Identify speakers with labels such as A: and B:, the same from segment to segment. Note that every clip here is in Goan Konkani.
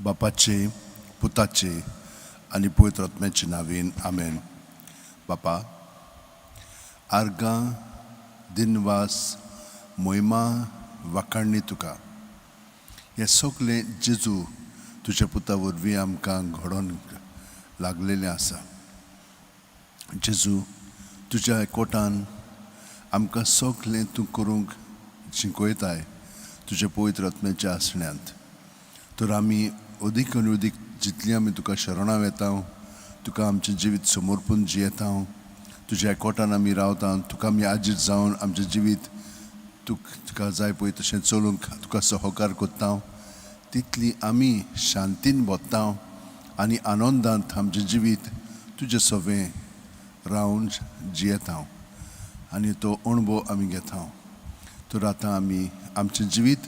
A: बापाचे, पुताचे आनी पवित्र आत्म्याचे नांवान, आमेन. बापा, आर्गां, दिनवास, मोहिमा, वाखाणणी तुका. हें सगलें जेजू तुज्या पुता वरवीं आमकां घडोवन लागलेलें आसा. जेजू, तुज्या एकवटान आमकां सगलें तूं करूंक शिकयताय तुज्या पवित्र आत्म्याच्या आसण्यांत. तर आमी अदीक आनी अदीक जितली आमी तुका शरणां वेता, तुका आमचें जिवीत समर्पून जियेता, तुज्या एकवटान आमी रावता, तुका आमी आजीर जावन आमचें जिवीत तुका जाय पळय तशें चलूंक तुका सहकार करता, तितली आमी शांतीन भोत्ता आनी आनंदांत आमचें जिवीत तुजें सवें रावन जियेता आनी तो अणभव आमी घेता. तर आतां आमी आमचें जिवीत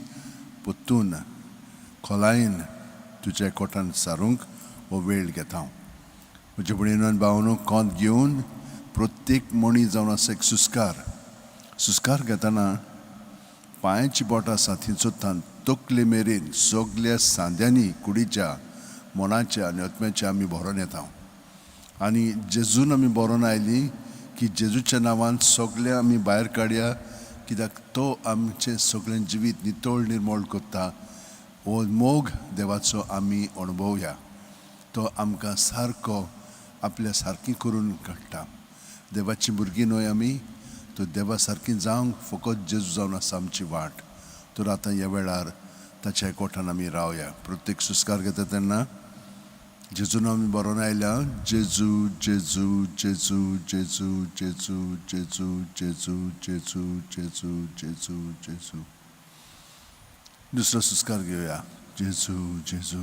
A: परतून खोलायेन तुज्या एकवटान सारूंक हो वेळ घेता. म्हज्या भयणीन भावांनो, कोंत घेवन प्रत्येक मणी जावन आसा एक सुस्कार. सुस्कार घेतना पांयाची बोटां आसा थंयसर तकले मेरेन सगल्या सांद्यांनी कुडीच्या, मनाच्या आनी आत्म्याच्या आमी भरोन येता. आनी जेजून आमी भरोन आयली की जेजूच्या नांवान सगळें आमी भायर काडया, कित्याक तो आमचें सगळें जिवीत नितळ निर्मळ करता. हो मोग देवाचो आमी अणभवया. तो आमकां सारको आपल्या सारकी करून काडटा. देवाची भुरगीं न्हय आमी, तर देवा सारकी जावंक फकत जेजू जावन आसा आमची वाट. तर आतां ह्या वेळार ताच्या एकवटान आमी रावया. प्रत्येक सुस्कार घेता तेन्ना जेजून आमी बरोवन आयल्या. जेजू, जेजू, जेजू, जेजू, जेजू, जेजू, जेजू, जेजू, जेजू, जेजू, जेजू. दुसरो सुस्कार घेवया. जेजू, जेजू.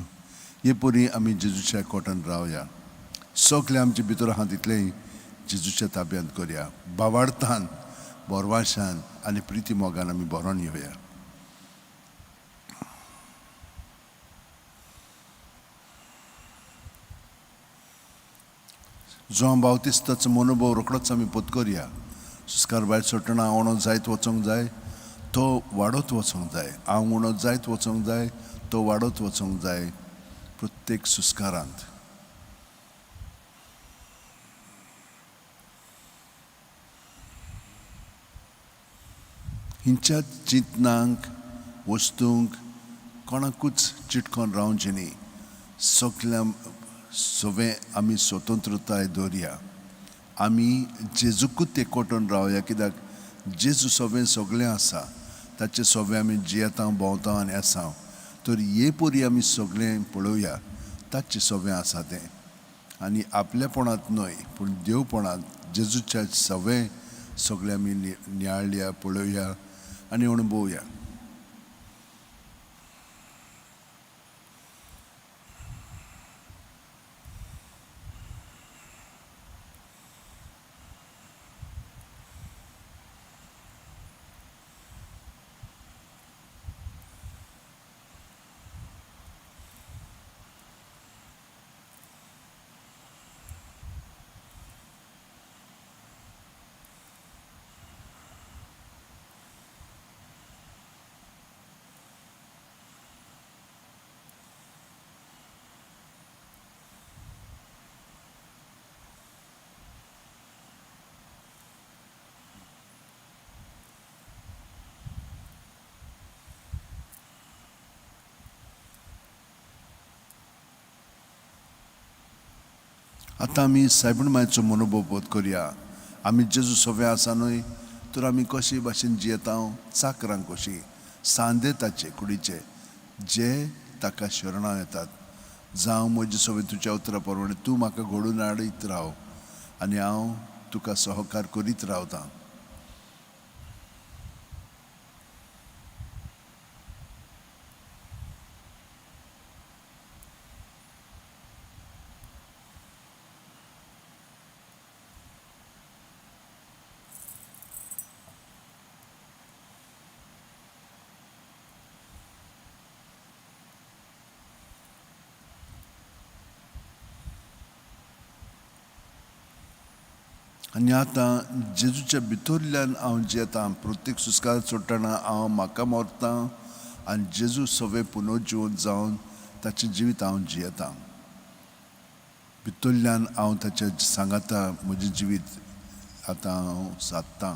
A: हे परी आमी जेजूच्या एकवटान रावया. सगळें आमचे भितर आहा तितलेंय जेजूच्या ताब्यांत करया. बावार्थान, बोरवाशान आनी प्रिती मोगान आमी बरोवन येवया. जो बावतिस्ताचो मनोभव रोकडोच आमी पोत करया. सुस्कार भायर सोडटना हांव उणो जायत वचोंक जाय, तो वाडत वचोंक जाय. हांव उणो जायत वचोंक जाय, तो वाडत वचोंक जाय प्रत्येक सुस्कारांत. हिंच्या चिंतनांक, वस्तूंक कोणाकूच चिटकोन रावचें न्ही. सगल्या सवें आमी स्वतंत्रताय दवरया. आमी जेजूकूच एकवटून रावया, कित्याक जेजू सवें सगळें आसा. ताचे सवें आमी जियेता, भोंवता आनी आसा. तर हे परी आमी सगळें पळोवया, ताचें सवें आसा तें. आनी आपलेपणांत न्हय पूण देवपणांत जेजूच्या सवें सगळें आमी नियाळया, पळोवया आनी अणभवया. आतां आमी सायबीण मायचो मनोभव बोध करया. आमी जेजू सवें आसा न्हय, तर आमी कशे भाशेन जियेता? चाकरां कशीं, सांदे ताचे कुडीचे जे ताका शरणां येतात. जावं म्हजे सवें तुज्या उतरा प्रमाणे, तूं म्हाका घडून हाडीत राव आनी हांव तुका सहकार करीत रावतां. आनी आतां जेजूच्या भितरल्यान हांव जियेतां. प्रत्येक सुस्कार सोडटना हांव म्हाका मरतां आनी जेजू सवें पुनर्जिवन जावन ताचें जिवीत हांव जियेतां. भितरल्यान हांव ताच्या सांगाता म्हजें जिवीत आतां हांव सादतां.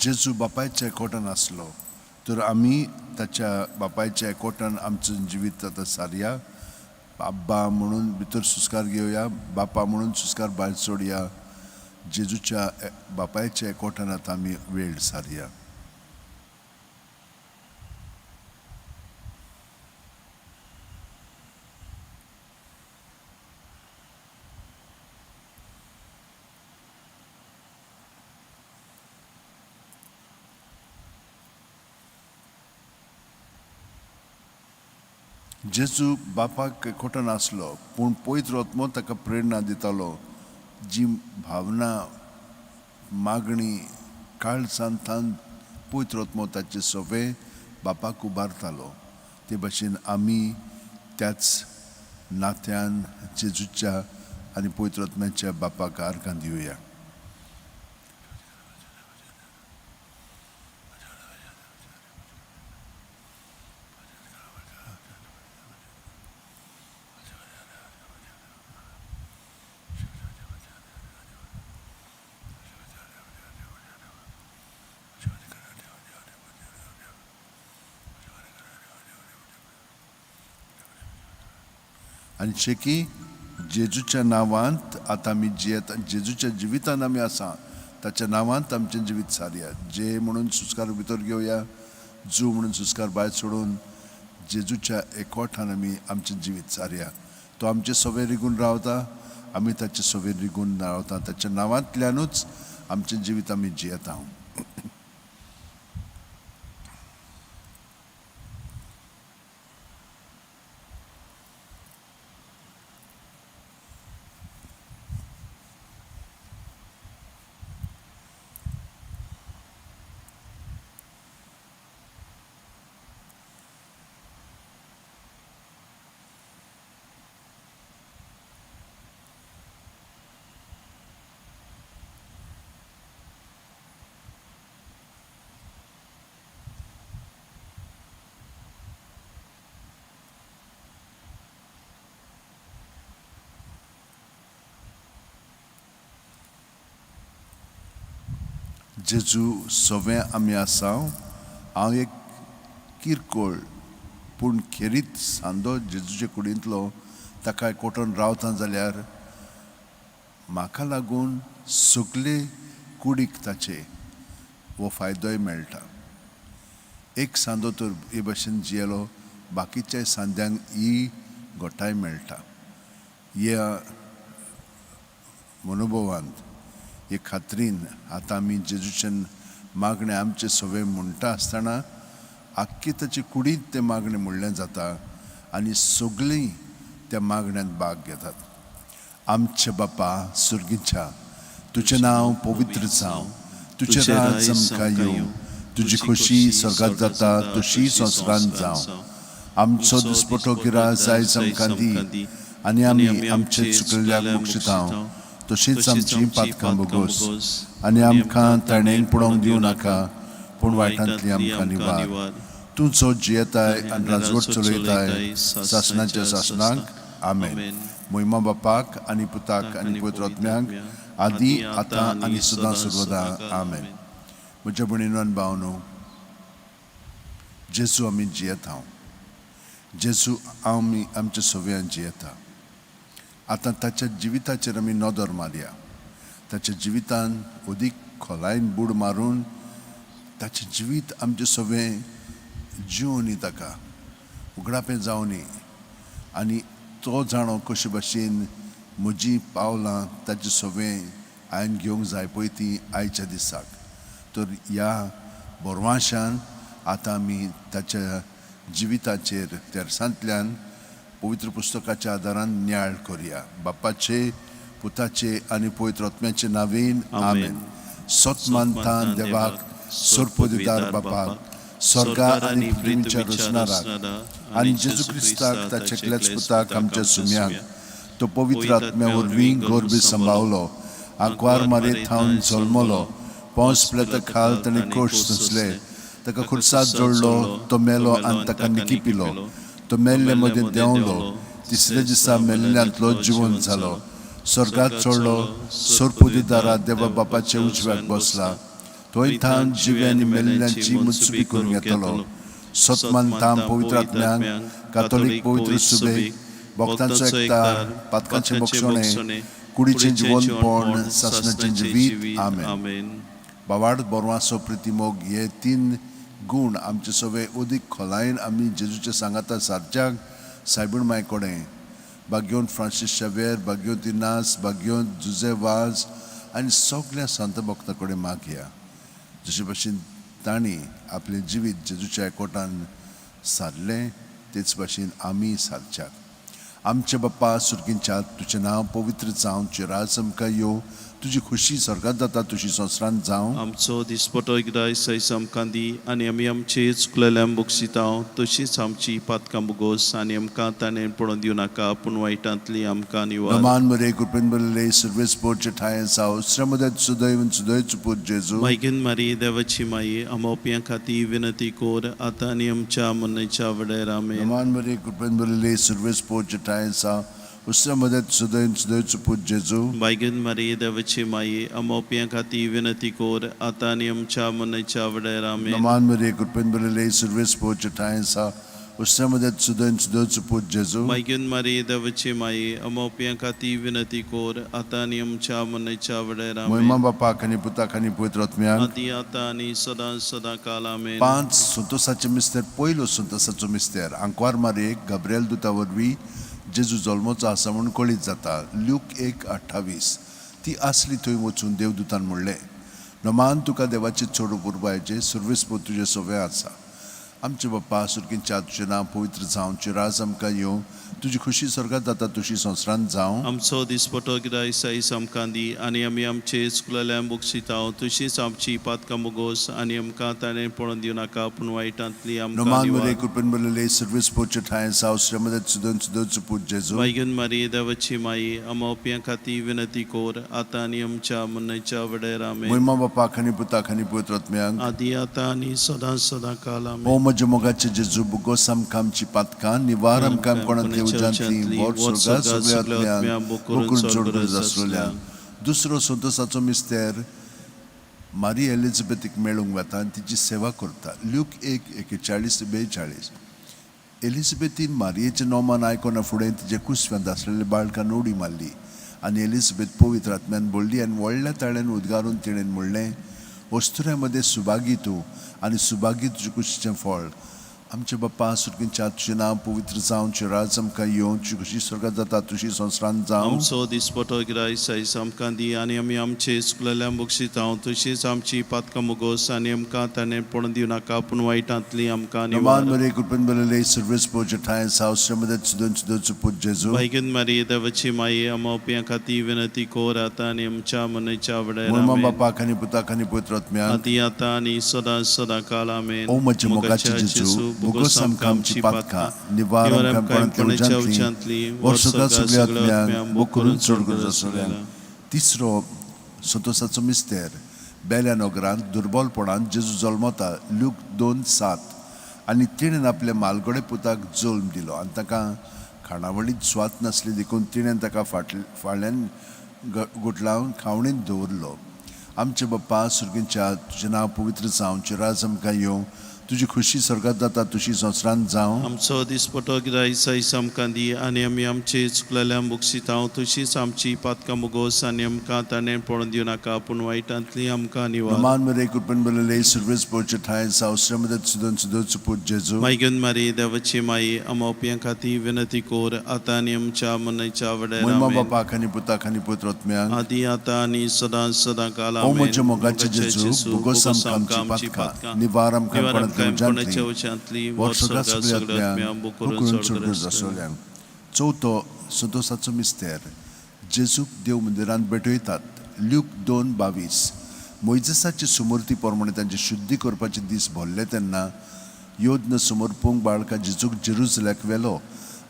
A: जेजू बापायच्या एकवटान आसलो तर आमी ताच्या बापायच्या एकवटान आमचें जिवीत आतां सारया. आब्बा म्हणून भितर सुस्कार घेवया, बापा म्हणून सुस्कार भायर सोडया. जेजूच्या बापायच्या एकवटान आतां आमी वेळ सारया. जेजू बापाक एकवटान आसलो पूण पवित्र आत्मो ताका प्रेरणा दितालो. जी भावना मागणी काळजांतल्यान पवित्र आत्मो ताचे सवे बापाक उबारतालो. ते भाशेन आमी त्याच नात्यान जेजूच्या आनी पवित्र आत्म्याच्या बापाक आर्गां दिवया. आनी शेकी जेजूच्या नांवांत आतां आमी जियेता, जेजूच्या जिवितान आमी आसा, ताच्या नांवांत आमचें जिवीत सारया. जे म्हणून सुस्कार भितर घेवया, जू म्हणून सुस्कार भायर सोडून जेजूच्या एकवटान आमी आमचें जिवीत सारया. तो आमचे सवे रिगून रावता, आमी ताचे सवे रिगून रावता. ताच्या नांवांतल्यानूच आमचें जिवीत आमी जियेता. जेजू सवे आमी आसा. हांव एक किरकोळ पूण खेरीत सांदो जेजूचे कुडींतलो ताका एकवटून रावता जाल्यार म्हाका लागून सगले कुडीक ताचे हो फायदोय मेळटा. एक सांदो तर हे भाशेन जियेलो, बाकीच्या सांद्यांक ही घटाय मेळटा. ह्या मनोभवांत हे खात्रीन आतां आमी जेजूचें मागणें आमचें सवे म्हणटा आसतना आख्खी ताचे कुडींत तें मागणें म्हणलें जाता आनी सगळीं त्या मागण्यांत भाग घेतात. आमच्या बापा सुर्गीच्या, तुजें नांव पवित्र जावं, तुजें राज आमकां येवं, तुजी खोशी स्वर्गांत जाता तशी संवसारांत जावं. आमचो दिसपटो गिरास आयज आमकां दी आनी आमी आमचे चुकल्ल्याक बक्षितांव तशीच आमची पातकां बोगोस आनी आमकां ताणें पडोवंक दिवं नाका पूण वायटांतली आमकां निवार. तूं जो जियेताय आनी राजवट चलयताय सासणाच्या सासणाक. आमेन. मोहिमा बापाक आनी पुताक आनी पवित्र आत्म्याक, आदी आतां आनी सदां सर्वदा. आमेन. म्हज्या भयणीनो आनी भावनो, जेजू आमी जियेता, जेजू आमी आमच्या सव्यान जियेता. आतां ताच्या जिविताचेर आमी नदर मारया. ताच्या जिवितान अदीक खोलायेन बूड मारून ताचें जिवीत आमचें सगळें जिवनी ताका, उगडापें जावनी आनी तो जाणो कशे भाशेन म्हजीं पावलां ताचे सवें हांवें घेवंक जाय पळय तीं आयच्या दिसाक. तर ह्या बरवांशान आतां आमी ताच्या जिविताचेर तेरसांतल्यान पवित्र पुस्तकाच्या आदारान नियाळ करया. बापाचे, पुताचे आनी पवित्र आत्म्याचे नांवेन, आमेन. सत मानता देवाक, सोरपदिदार बापाक, स्वर्गा आनी पृथ्वीच्या रचणाराक, आनी जेजू क्रिस्ताक ताच्या एकल्याच पुताक आमच्या सुम्याक, तो पवित्र आत्म्या वरवीं गर्भ सांबावलो, आंकवार मारये थावन जल्मलो, पोंस पिलाता खाल ताणें कश्ट सोंसले, ताका खुर्साद जोडलो, तो मेलो आनी ताका निकिपिलो, तो मेल्ले मदें देंवलो, तिसऱ्या दिसा मेल्ल्यांतलो जिवंत जालो, स्वर्गात चडलो, सोरपुदिदारा देवा बापाच्या उजव्याक बसला, थंय थावन जिवे आनी मेल्ल्यांची मुत्सुबी करूंक येतलो. सत मानता पवित्र आत्म्यांक, कातोलीक पवित्र सुबेक, भक्तांचो एकतार, पातकांचें बक्षणें, कुडीचें जिवनपण, सासणाचें जिवीत. आमेन. बावाड, बरवासो, प्रितीमोग हे तीन गूण आमचे सगळे अदीक खोलायेन आमी जेजूच्या सांगाता सारच्याक सायबीण माय कडेन, भाग्योन फ्रांसीस शावेर, भाग्योन इनास, भाग्योन जुजे वाज आनी सगळ्या संत भक्तां कडेन मागया. जशे भाशेन तांणी आपलें जिवीत जेजूच्या एकवटान सारलें, तेच भाशेन आमी सारच्याक. आमचे बाप्पा सुर्गींच्या, तुजें नांव पवित्र जावं, तुजें राज आमकां येवं, तुजी खुशी स्वर्गात जाता तुजी संवसारांत जावं.
B: आमचो दिसपटो एकदां आयज आमकां दी आनी आमी आमचे चुकलेल्यान बक्षिता तशीच आमची पातकां बुगोस आनी आमकां ताणें पडोवन दिवं नाका, पूण वायटांतली आमकां निवार.
A: नमान मरे, कृपेन बरले सर्वेस पोरचे ठायें साव श्रमदत सुदैव सुदैव पूत जेजू.
B: मायगेन मारी देवाची माई, आमोपयां खातीर विनंती कोर, आतां आनी आमच्या मरणाच्या वेळार. आमेन.
A: नमान मरे, कृपेन बरले सर्वेस पोरचे ठायें साव श्रमदत सुदैव सुदैव पूत जेजू.
B: बायगेन मारी देवाची माई, आमोपयां खातीर विनंती कोर, आतां आनी आमच्या मरणाच्या वेळार. आमेन.
A: नमान मरे, कृपेन बरले सर्वेस पोरचे ठायें साव श्रमदत सुदैव सुदैव पूत जेजू.
B: मायगेन मारी देवाची माई, आमोपयां खातीर विनंती कोर, आतां आनी आमच्या मरणाच्या वेळार.
A: महिमा
B: आमेन.
A: बापाक आनी पुताक आनी पवित्र आत्म्याक.
B: आदी आतां आनी सदां सदां काल. आमेन.
A: पांच संतोसाचे मिस्तेर. पयलो संतोसाचो मिस्तेर, आंकवार मारयेक गब्रियल दुता वरवीं जेजू जल्मचो आसा म्हूण कळीत जाता. ल्यूक 1:28. ती आसली थंय वचून देवदूतान म्हणलें, नमान तुका, देवाचे चड उर्बायचे, सुर्वेसपूत तुजें सवें आसा. आमचे बाप्पा सुर्गींच्या, तुजें नांव पवित्र जावं, तुजें राज आमकां येवं, तुजी खुशी स्वर्गात जाता तुशी संवसारांत जावं.
B: आमचो दिसपटो गिरायस आयज आमकां दी आनी आमी आमचे चुकलेल्यान बक्षिता तशीच आमची पातकां मुगोस आनी आमकां ताणें पळोवन दिवं नाका, पूण वायटांतली आमकां
A: नमान मरे,
B: निवार.
A: कृपेन बरलेले सर्वेस पोरचे ठायें साव श्रीमदत सुदन सुदन पूत जेजू.
B: बायगेन मारी देवाची माई, आमोपयां खातीर विनंती कोर, आतां आनी आमच्या मरणाच्या वेळार. आमेन.
A: महिमा बापाक आनी पुताक आनी पवित्र आत्म्याक.
B: आदी आतां आनी सदां सदां काल.
A: ओ
B: आमेन.
A: म्हज्या मोगाचे जेजू, बुगोस आमकां आमची पातकां, निवार आमकां कोणांतले उज्यांतली, व्हड स्वर्गा सगळ्या आत्म्यांक मोकून चड गरज आसलेल्या. दुसरो संतोसाचो मिस्तेर, मारी एलिझाबेथीक मेळूंक वता आनी तिची सेवा करता. ल्यूक 1:41-42. एलिझाबेथीन मारयेचें नोमान आयकना फुडें तिचे कुसव्यांत आसलेल्या बाळकान उडी मारली आनी एलिझाबेथ पवित्र आत्म्यान भरली आनी व्हडल्या ताळ्यान उद्गारून तिणें म्हणलें, अस्तुऱ्यां मदें सुभागी तूं आनी सुभागी तुजें कुशीचें फळ. आमचे बाप्पा सुर्गींच्या, तुजें नांव पवित्र जावं, तुजें राज आमकां येवं, तुजी खुशी स्वर्गात जाता तुशी संवसारांत जावं.
B: आमचो दिसपटो गिरायस आयज आमकां दी आनी आमी आमचे चुकलेल्यान बक्षिता तशीच आमची पातकां मुगोस आनी आमकां ताणें पडोवन दिवं नाका, पूण वायटांतली आमकां
A: नमान
B: निवार.
A: मरे, कृपेन बरले सर्वेस पोरचे ठायें साव श्रीमदत सुदन सुदन पूत जेजू.
B: बायगेन मारी देवाची माई, आमोपयां खातीर विनंती कोर, आतां आनी आमच्या मरणाच्या वेळार.
A: महिमा
B: आमेन.
A: बापाक आनी पुताक आनी पवित्र आत्म्याक.
B: आदी आतां आनी सदां सदां काल. आमेन.
A: ओ म्हज्या मोगाचे जेजू, बुगोस आमकां आमची पातकां, निवार आमकां कोणांतल्या उज्यांतली, वर्सुका सगळ्या आत्म्यांक मोग करून चड गरज आसलेल्या. तिसरो संतोसाचो मिस्तेर, बेल्या नगरांत दुर्बलपणान जेजू जल्मता. ल्यूक 2:7. आनी तिणें आपल्या मालगडे पुताक जल्म दिलो आनी ताका खाणावळींत स्वाद नासली देखून तिणें ताका फाटल्यान गुटलावन खावणींत दवरलो. आमचे बाप्पा सुर्गींच्या, तुजें नांव पवित्र जावं, तुजें राज आमकां येवं, तुजी खुशी स्वर्गात जाता तुशी संवसारांत जावं.
B: आमचो दिसपटो गिरायक आयज आमकां दी आनी आमी आमचे चुकलेल्या बक्षितां तशीच आमची पातकां मुगोस आनी आमकां ताणें पळोवन दिवं नाका पूण वायटांतली आमकां निवार.
A: नमान मरे कृपेन बरलेले सर्वेस पोरचे ठांय सावश्रमदत सुदन सुदोचो पूत जेजू.
B: मायगन मारी देवाची माई आमोपयां खातीर विनंती कोर आतां आनी आमच्या मनाच्या वड्यार.
A: मोहिमा
B: आमेन.
A: बापाक आनी पुताक आनी पवित्र आत्म्याक.
B: आदी आतां आनी सदां सदां काल.
A: ओ म्हज्या मोगाचे जेजू, भोगोस आमकां आमची पातकां, निवार आमकां कोणांतल्या उज्यांतली, वर सगळ्या सगळ्या आत्म्यांक, बोकरून चड आसोल्यांक. चवथो संतोसाचो मिस्तेर, जेजूक देव मंदिरांत भेटयतात. ल्यूक 2:22. मोयजेसाचे सुमूर्ती प्रमाणे तांची शुद्धी करपाचे दीस भरले तेन्ना योद्न समर्पूंक बाळका जेजूक जेरुजल्याक व्हेलो.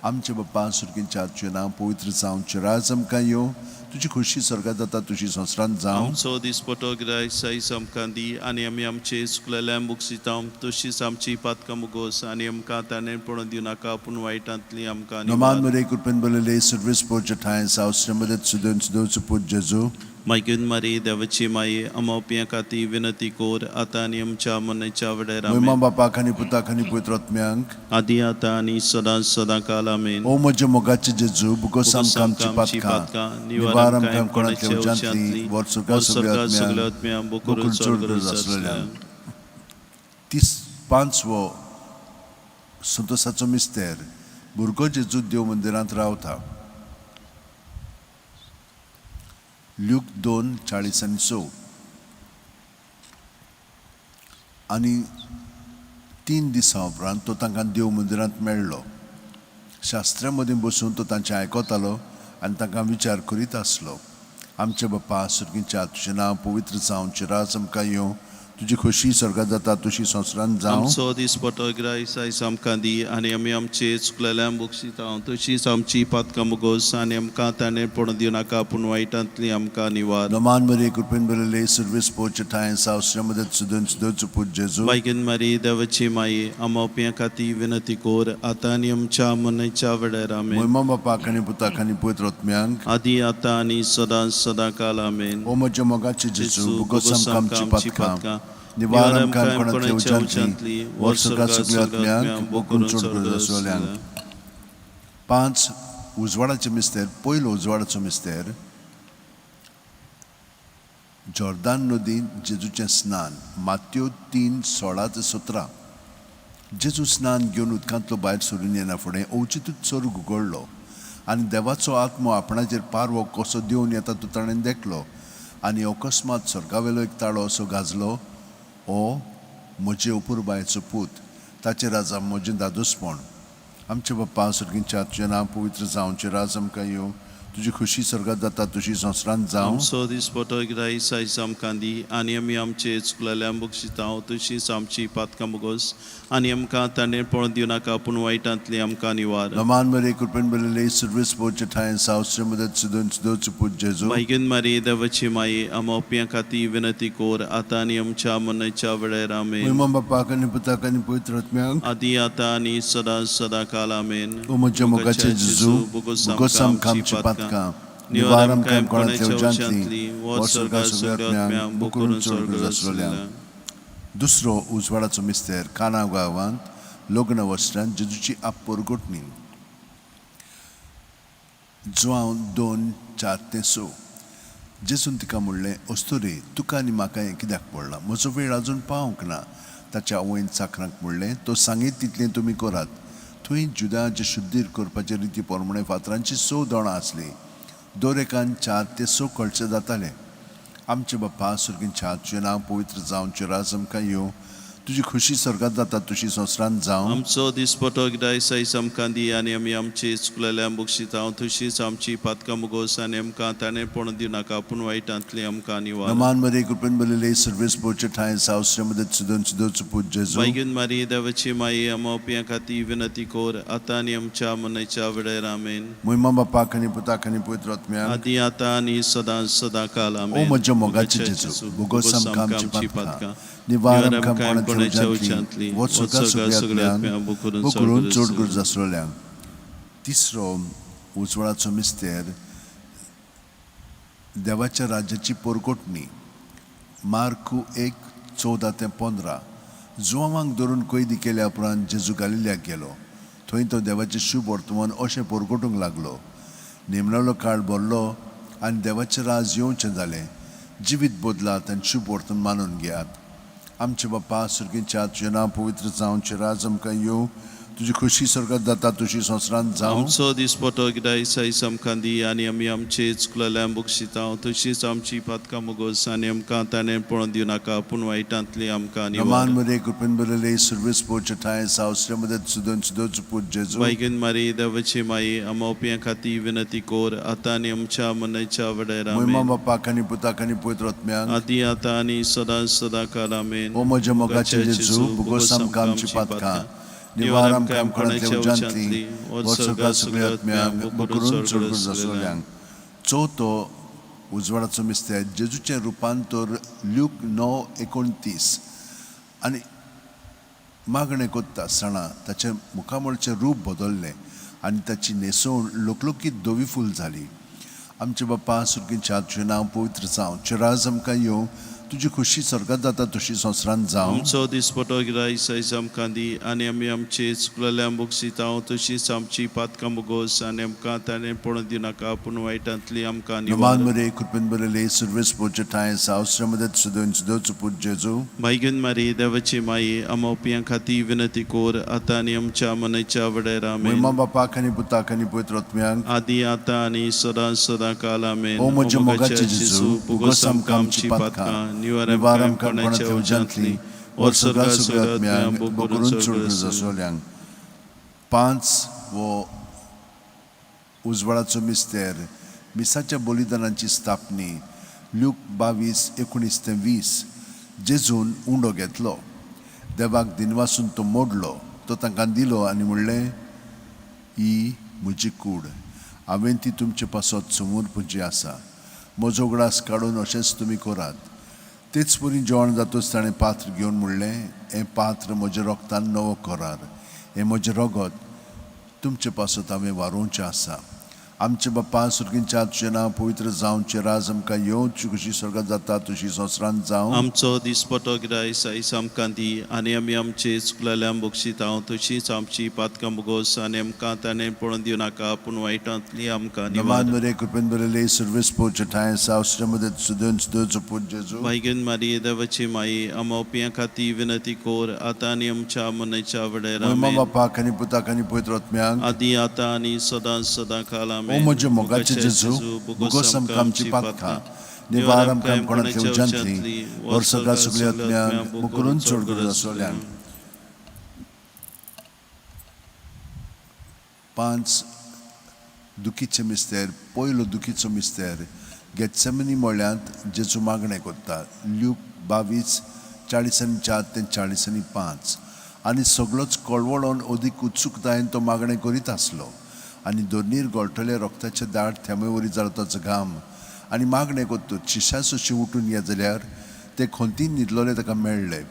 A: आमचे बाप्पा सुर्गींच्या, तुजें नांव पवित्र जावं, राज आमकां येवं, तुजी खुशी स्वर्गात जाता तुशी संवसारांत जावं.
B: आमचो दिसपटो गिरायक साईज आमकां दी आनी आमी आमचे चुकलेल्या बक्षितां तशीच आमची पातकां मुगोस आनी आमकां ताणें पळोवन दिवं नाका पूण वायटांतली आमकां
A: नमान
B: निवार.
A: मरे कृपेन बरलेले सर्वेस पोरचे ठांय सावश्रमदत सुदन सुदोचो पूत जेजू.
B: मागीर मारी देवाची माई आमोपयां खातीर विनंती कोर आतां आनी आमच्या मनाच्या वड्यार.
A: मोहिमा
B: आमेन.
A: बापाक आनी पुताक आनी पवित्र आत्म्यांक.
B: आदी आतां आनी सदां सदां काल. आमेन.
A: ओ म्हज्या मोगाचे जेजू, भोगोस आमकां आमची पातकां, निवार आमकां कोणांतल्या उज्यांतली, वर स्वर्गा सगळ्या आत्म्यांक, बोकरून चड गरज आसलेल्यांक. 35वो संतोसाचो मिस्तेर, भुरगो जेजू देव मंदिरांत रावता. ल्यूक 2:46. आनी 3 दिसां उपरांत तो तांकां देव मंदिरांत मेळ्ळो. शास्त्रा मदीं बसून तो तांचें आयकतालो आनी तांकां विचार करीत आसलो. आमचे बाप्पा सुर्गींच्या, तुजें नांव पवित्र जावं, राज आमकां येवं, तुजी खोशी स्वर्गात जाता तुशी संवसारांत जावं.
B: आमचो दिसपटो गिरायक आयज आमकां दी आनी आमी आमचे चुकलेल्या बक्षितां तशीच आमची पातकां मुगोस आनी आमकां ताणें पळोवन दिवं नाका पूण वायटांतली आमकां निवार.
A: नमान मरे कृपेन बरलेले सर्वेस पोरचे ठांय सावश्रमदत सुदन सुदोचो पूत जेजू.
B: मागीर मारी देवाची माई आमोपयां खातीर विनंती कोर आतां आनी आमच्या मनाच्या वड्यार. आमेन.
A: मोहिमा बापाक आनी पुताक आनी पवित्र आत्म्यांक.
B: आदी आतां आनी सदां सदां काल. आमेन.
A: ओ म्हज्या मोगाचे जेजू, भोगोस आमकां आमची पातकां, निवार आमकां कोणांतल्या उज्यांतली, वर स्वर्गा सगळ्या आत्म्यांक, बोकून चड गरज आसलेल्यांक. 5 उजवाडाचे मिस्तेर, पयलो उजवाडाचो मिस्तेर, जॉर्दान नदीन जेजूचें स्नान. मात्यो 3:16-17. जेजू स्नान घेवन उदकांतलो भायर सरून येना फुडें अवचितूच स्वर्ग उगडलो आनी देवाचो आत्मो आपणाचेर पारवो कसो देंवन येता तो ताणें देखलो. आनी अकस्मात स्वर्गावेलो एक ताळो असो गाजलो, ओ म्हजे अपुरबायेचो पूत, ताचेर आसा म्हजें दादोसपण. आमचे बाप्पा सुर्गींच्या, तुजें नांव पवित्र जावचें, राज आमकां येवं, तुजी खुशी स्वर्गात जाता तुशी संवसारांत जावं.
B: आमचो दिसपटो गिरायक आयज आमकां दी आनी आमी आमचे चुकलेल्या बक्षितां तशीच आमची पातकां मुगोस आनी आमकां ताणें पळोवन दिवं नाका पूण वायटांतली आमकां निवार.
A: नमान मरे कृपेन बरलेले सर्वेस पोरचे ठांय सावश्रमदत सुदन सुदोचो पूत जेजू.
B: मागीर मारी देवाची माई आमोपयां खातीर विनंती कोर आतां आनी आमच्या मनाच्या वेळार. आमेन.
A: मोहिमा बापाक आनी पुताक आनी पवित्र आत्म्यांक.
B: आदी आतां आनी सदां सदां काल. आमेन.
A: ओ म्हज्या मोगाचे जेजू, भोगोस आमकां आमची पातकां, निवार आमकां कोणांतल्या उज्यांतली, वर स्वर्गा सगळ्या आत्म्यांक, बोकरून चड गरज आसलेल्यांक. दुसरो उजवाडाचो मिस्तेर, काना गांवांत लग्न वस्त्रांत जेजूची आपपोरगोटणी. जुआंव 2:4-6. जेजून तिका म्हणलें, अस्तुरे, तुका आनी म्हाका हें कित्याक पडलां? म्हजो वेळ अजून पावंक ना. ताच्या आवयन चाकरांक म्हणलें, तो सांगीत तितलें तुमी करात. थंय जुदाचे शुद्धीर करपाचे रिती प्रमाणे फातरांची 6 दोणां आसलीं. दर एकान 4 ते 6 कळचे जाताले. आमचे बाप्पा सुर्गींच्या, तुजें नांव पवित्र जावचें, राज आमकां येवं, तुजी खुशी स्वर्गात जाता तुशी संवसारांत जावं.
B: आमचो दिसपटो गिरायक आयज आमकां दी आनी आमी आमचे चुकलेल्या बक्षितां तशीच आमची पातकां मुगोस आनी आमकां ताणें पळोवन दिवं नाका पूण वायटांतली आमकां निवार.
A: नमान मरे कृपेन बरलेले सर्वेस पोरचे ठांय सावश्रमदत सुदन सुदोचो पूत जेजू.
B: मागीर मारी देवाची माई आमोपयां खातीर विनंती कोर आतां आनी आमच्या मनाच्या वेळार. आमेन.
A: मोहिमा बापाक आनी पुताक आनी पवित्र आत्म्यांक.
B: आदी आतां आनी सदां सदां काल.
A: ओ
B: आमेन.
A: म्हज्या मोगाचे जेजू, भोगोस आमकां आमची पातकां, निवार आमकां कोणांतल्या उज्यांतली, वर स्वर्गा सगळ्या आत्म्यांक, बोकरून चड गरज आसलेल्यांक. तिसरो उजवाडाचो मिस्तेर, देवाच्या राज्याची पोरकोटणी. मार्कू 1:14-15. जुवांवांक धरून कैदी केल्या उपरांत जेजू गालिल्याक गेलो. थंय तो देवाचें शूभ वर्तमान अशें परगटूंक लागलो, नेमललो काळ भरलो आनी देवाचें राज येवचें जालें. जिवीत बदलात आनी शूभ वर्तमान मानून घेयात. आमचे बापा सुर्गीच्या, तुजें नांव पवित्र जावचें, राज आमकां येवं, तुजी खुशी स्वर्गात जाता तुशी संवसारांत जावं.
B: आमचो दिसपटो गिरायस आयज आमकां दी आनी आमी आमचे चुकलेल्या बक्षिता तशीच आमची पातकां मुगोस आनी आमकां ताणें पळोवन दिवं नाका पूण वायटांतली आमकां
A: नमान
B: निवार.
A: मरे कृपेन बरले सर्वीस पोवचे ठांय सावसरे मदत सुदन सुदोचो पूत जेजू.
B: बायगेन मारी देवाची माई आमोवप्यां खातीर विनंती कोर आतां आनी आमच्या मनाच्या वेळार.
A: मोहिमा
B: आमेन.
A: बापाक आनी पुताक आनी पवित्र आत्म्याक.
B: आदी आतां आनी सदां सदां काल. आमेन.
A: ओ म्हज्या मोगाचे जेजू, भुगोस आमकां आमची पातकां, निवार आमकां आमकोणांतल्या उज्यांतली, वच स्वर्गा सगळ्या आत्म्यांक, बकरून चडकून जासोल्यांक. चवथो उजवाडाचो मिस्तेर, जेजूचें रुपांतर, ल्यूक 9:29. आनी मागणें करता आसतना ताचें मुखामळचें रूप बदल्लें आनी ताची न्हेसवण लकलकीत धवी फूल जाली. आमचे बाप्पा सुर्गीच्या, तुजें नांव पवित्र जावं, तुजें राज आमकां येवं, तुजी खुशी स्वर्गात जाता तशी संवसारांत जावं.
B: आमचो दिसपटो गिरायस आयज आमकां दी आनी आमी आमचे चुकलेल्या बक्षिता तशीच आमची पातकां मुगोस आनी आमकां ताणें पळोवन दिवं नाका पूण वायटांतली आमकां
A: नमान
B: निवार.
A: मरे कृपेन बरले सर्वीस पोवचे ठांय सावसरे मदत सुदोवन सुदोवचो पूत जेजू.
B: बायगेन मारी देवाची माई आमोवप्यां खातीर विनंती कोर आतां आनी आमच्या मनाच्या वेळार.
A: मोहिमा
B: आमेन.
A: बापाक आनी पुताक आनी पवित्र आत्म्याक.
B: आदी आतां आनी सदां सदां काल. आमेन.
A: ओ म्हज्या मोगाचे जेजू, भुगोस आमकां आमची पातकां, निवार आमकां कोणांतल्या उज्यांतली, वर सगळ्या सगळ्या आत्म्यांक, बकरून चड जासोल्यांक. पांच वो उजवाडाचो मिस्तेर, मिसाच्या बलिदानाची स्थापनी, ल्यूक 22:19 ते 20. जेजून उंडो घेतलो, देवाक दिनवासून तो मोडलो, तो तांकां दिलो आनी म्हणलें, ही म्हजी कूड, हांवें ती तुमचे पासत समूर पुजी आसा. म्हजो उगडास काडून अशेंच तुमी करात. तेच परी जेवण जातूच ताणें पात्र घेवन म्हणलें, हें पात्र म्हज्या रोगतान नवो करार, हें म्हजें रगत तुमचे पासत हांवें वारोवचें आसा. आमचे बाप्पा सुर्गींच्या, तुजें नांव पवित्र जावचें, राज आमकां येवं, तुजी खुशी स्वर्गात जाता तुशी संवसारांत जावं.
B: आमचो दिसपटो गिरायस आयज आमकां दी आनी आमी आमचे चुकलेल्या बक्षिता तशीच आमची पातकां मुगोस आनी आमकां ताणें पळोवन दिवं नाका पूण वायटांतली आमकां
A: नमान
B: निवार.
A: मरे कृपेन बरले सर्वीस पोवचे ठांय सावसरे मदत सुदोवन सुदोवचो पूत जेजू.
B: बायगेन मारी देवाची माई आमोवप्यां खातीर विनंती कोर आतां आनी आमच्या मनाच्या वेळार.
A: मोहिमा
B: आमेन.
A: बापाक आनी पुताक आनी पवित्र आत्म्याक.
B: आदी आतां आनी सदां सदां काल.
A: ओ
B: आमेन.
A: म्हज्या मोगाचे जेजू, भुगोस आमकां आमची पातकां, निवार आमकां कोणांतल्या उज्यांतली, वर सगळ्या सगळ्या आत्म्यांक, मुकरून चड गरज आसलेल्यांक. पांच दुखीचे मिस्तेर, पयलो दुखीचो मिस्तेर, गेत्सेमनी मळ्यांत जेजू मागणें करता, ल्यूक 22:44 ते 45. आनी सगळोच कळवळोन अदीक उत्सुकतायेन तो मागणें करीत आसलो आनी धरणीर गळटले रक्ताचे दाट थेंबे वरी जालो ताचो घाम. आनी मागणें करतूच शिश्या उठून येत जाल्यार ते खंतीन न्हिदलोले ताका मेळ्ळे.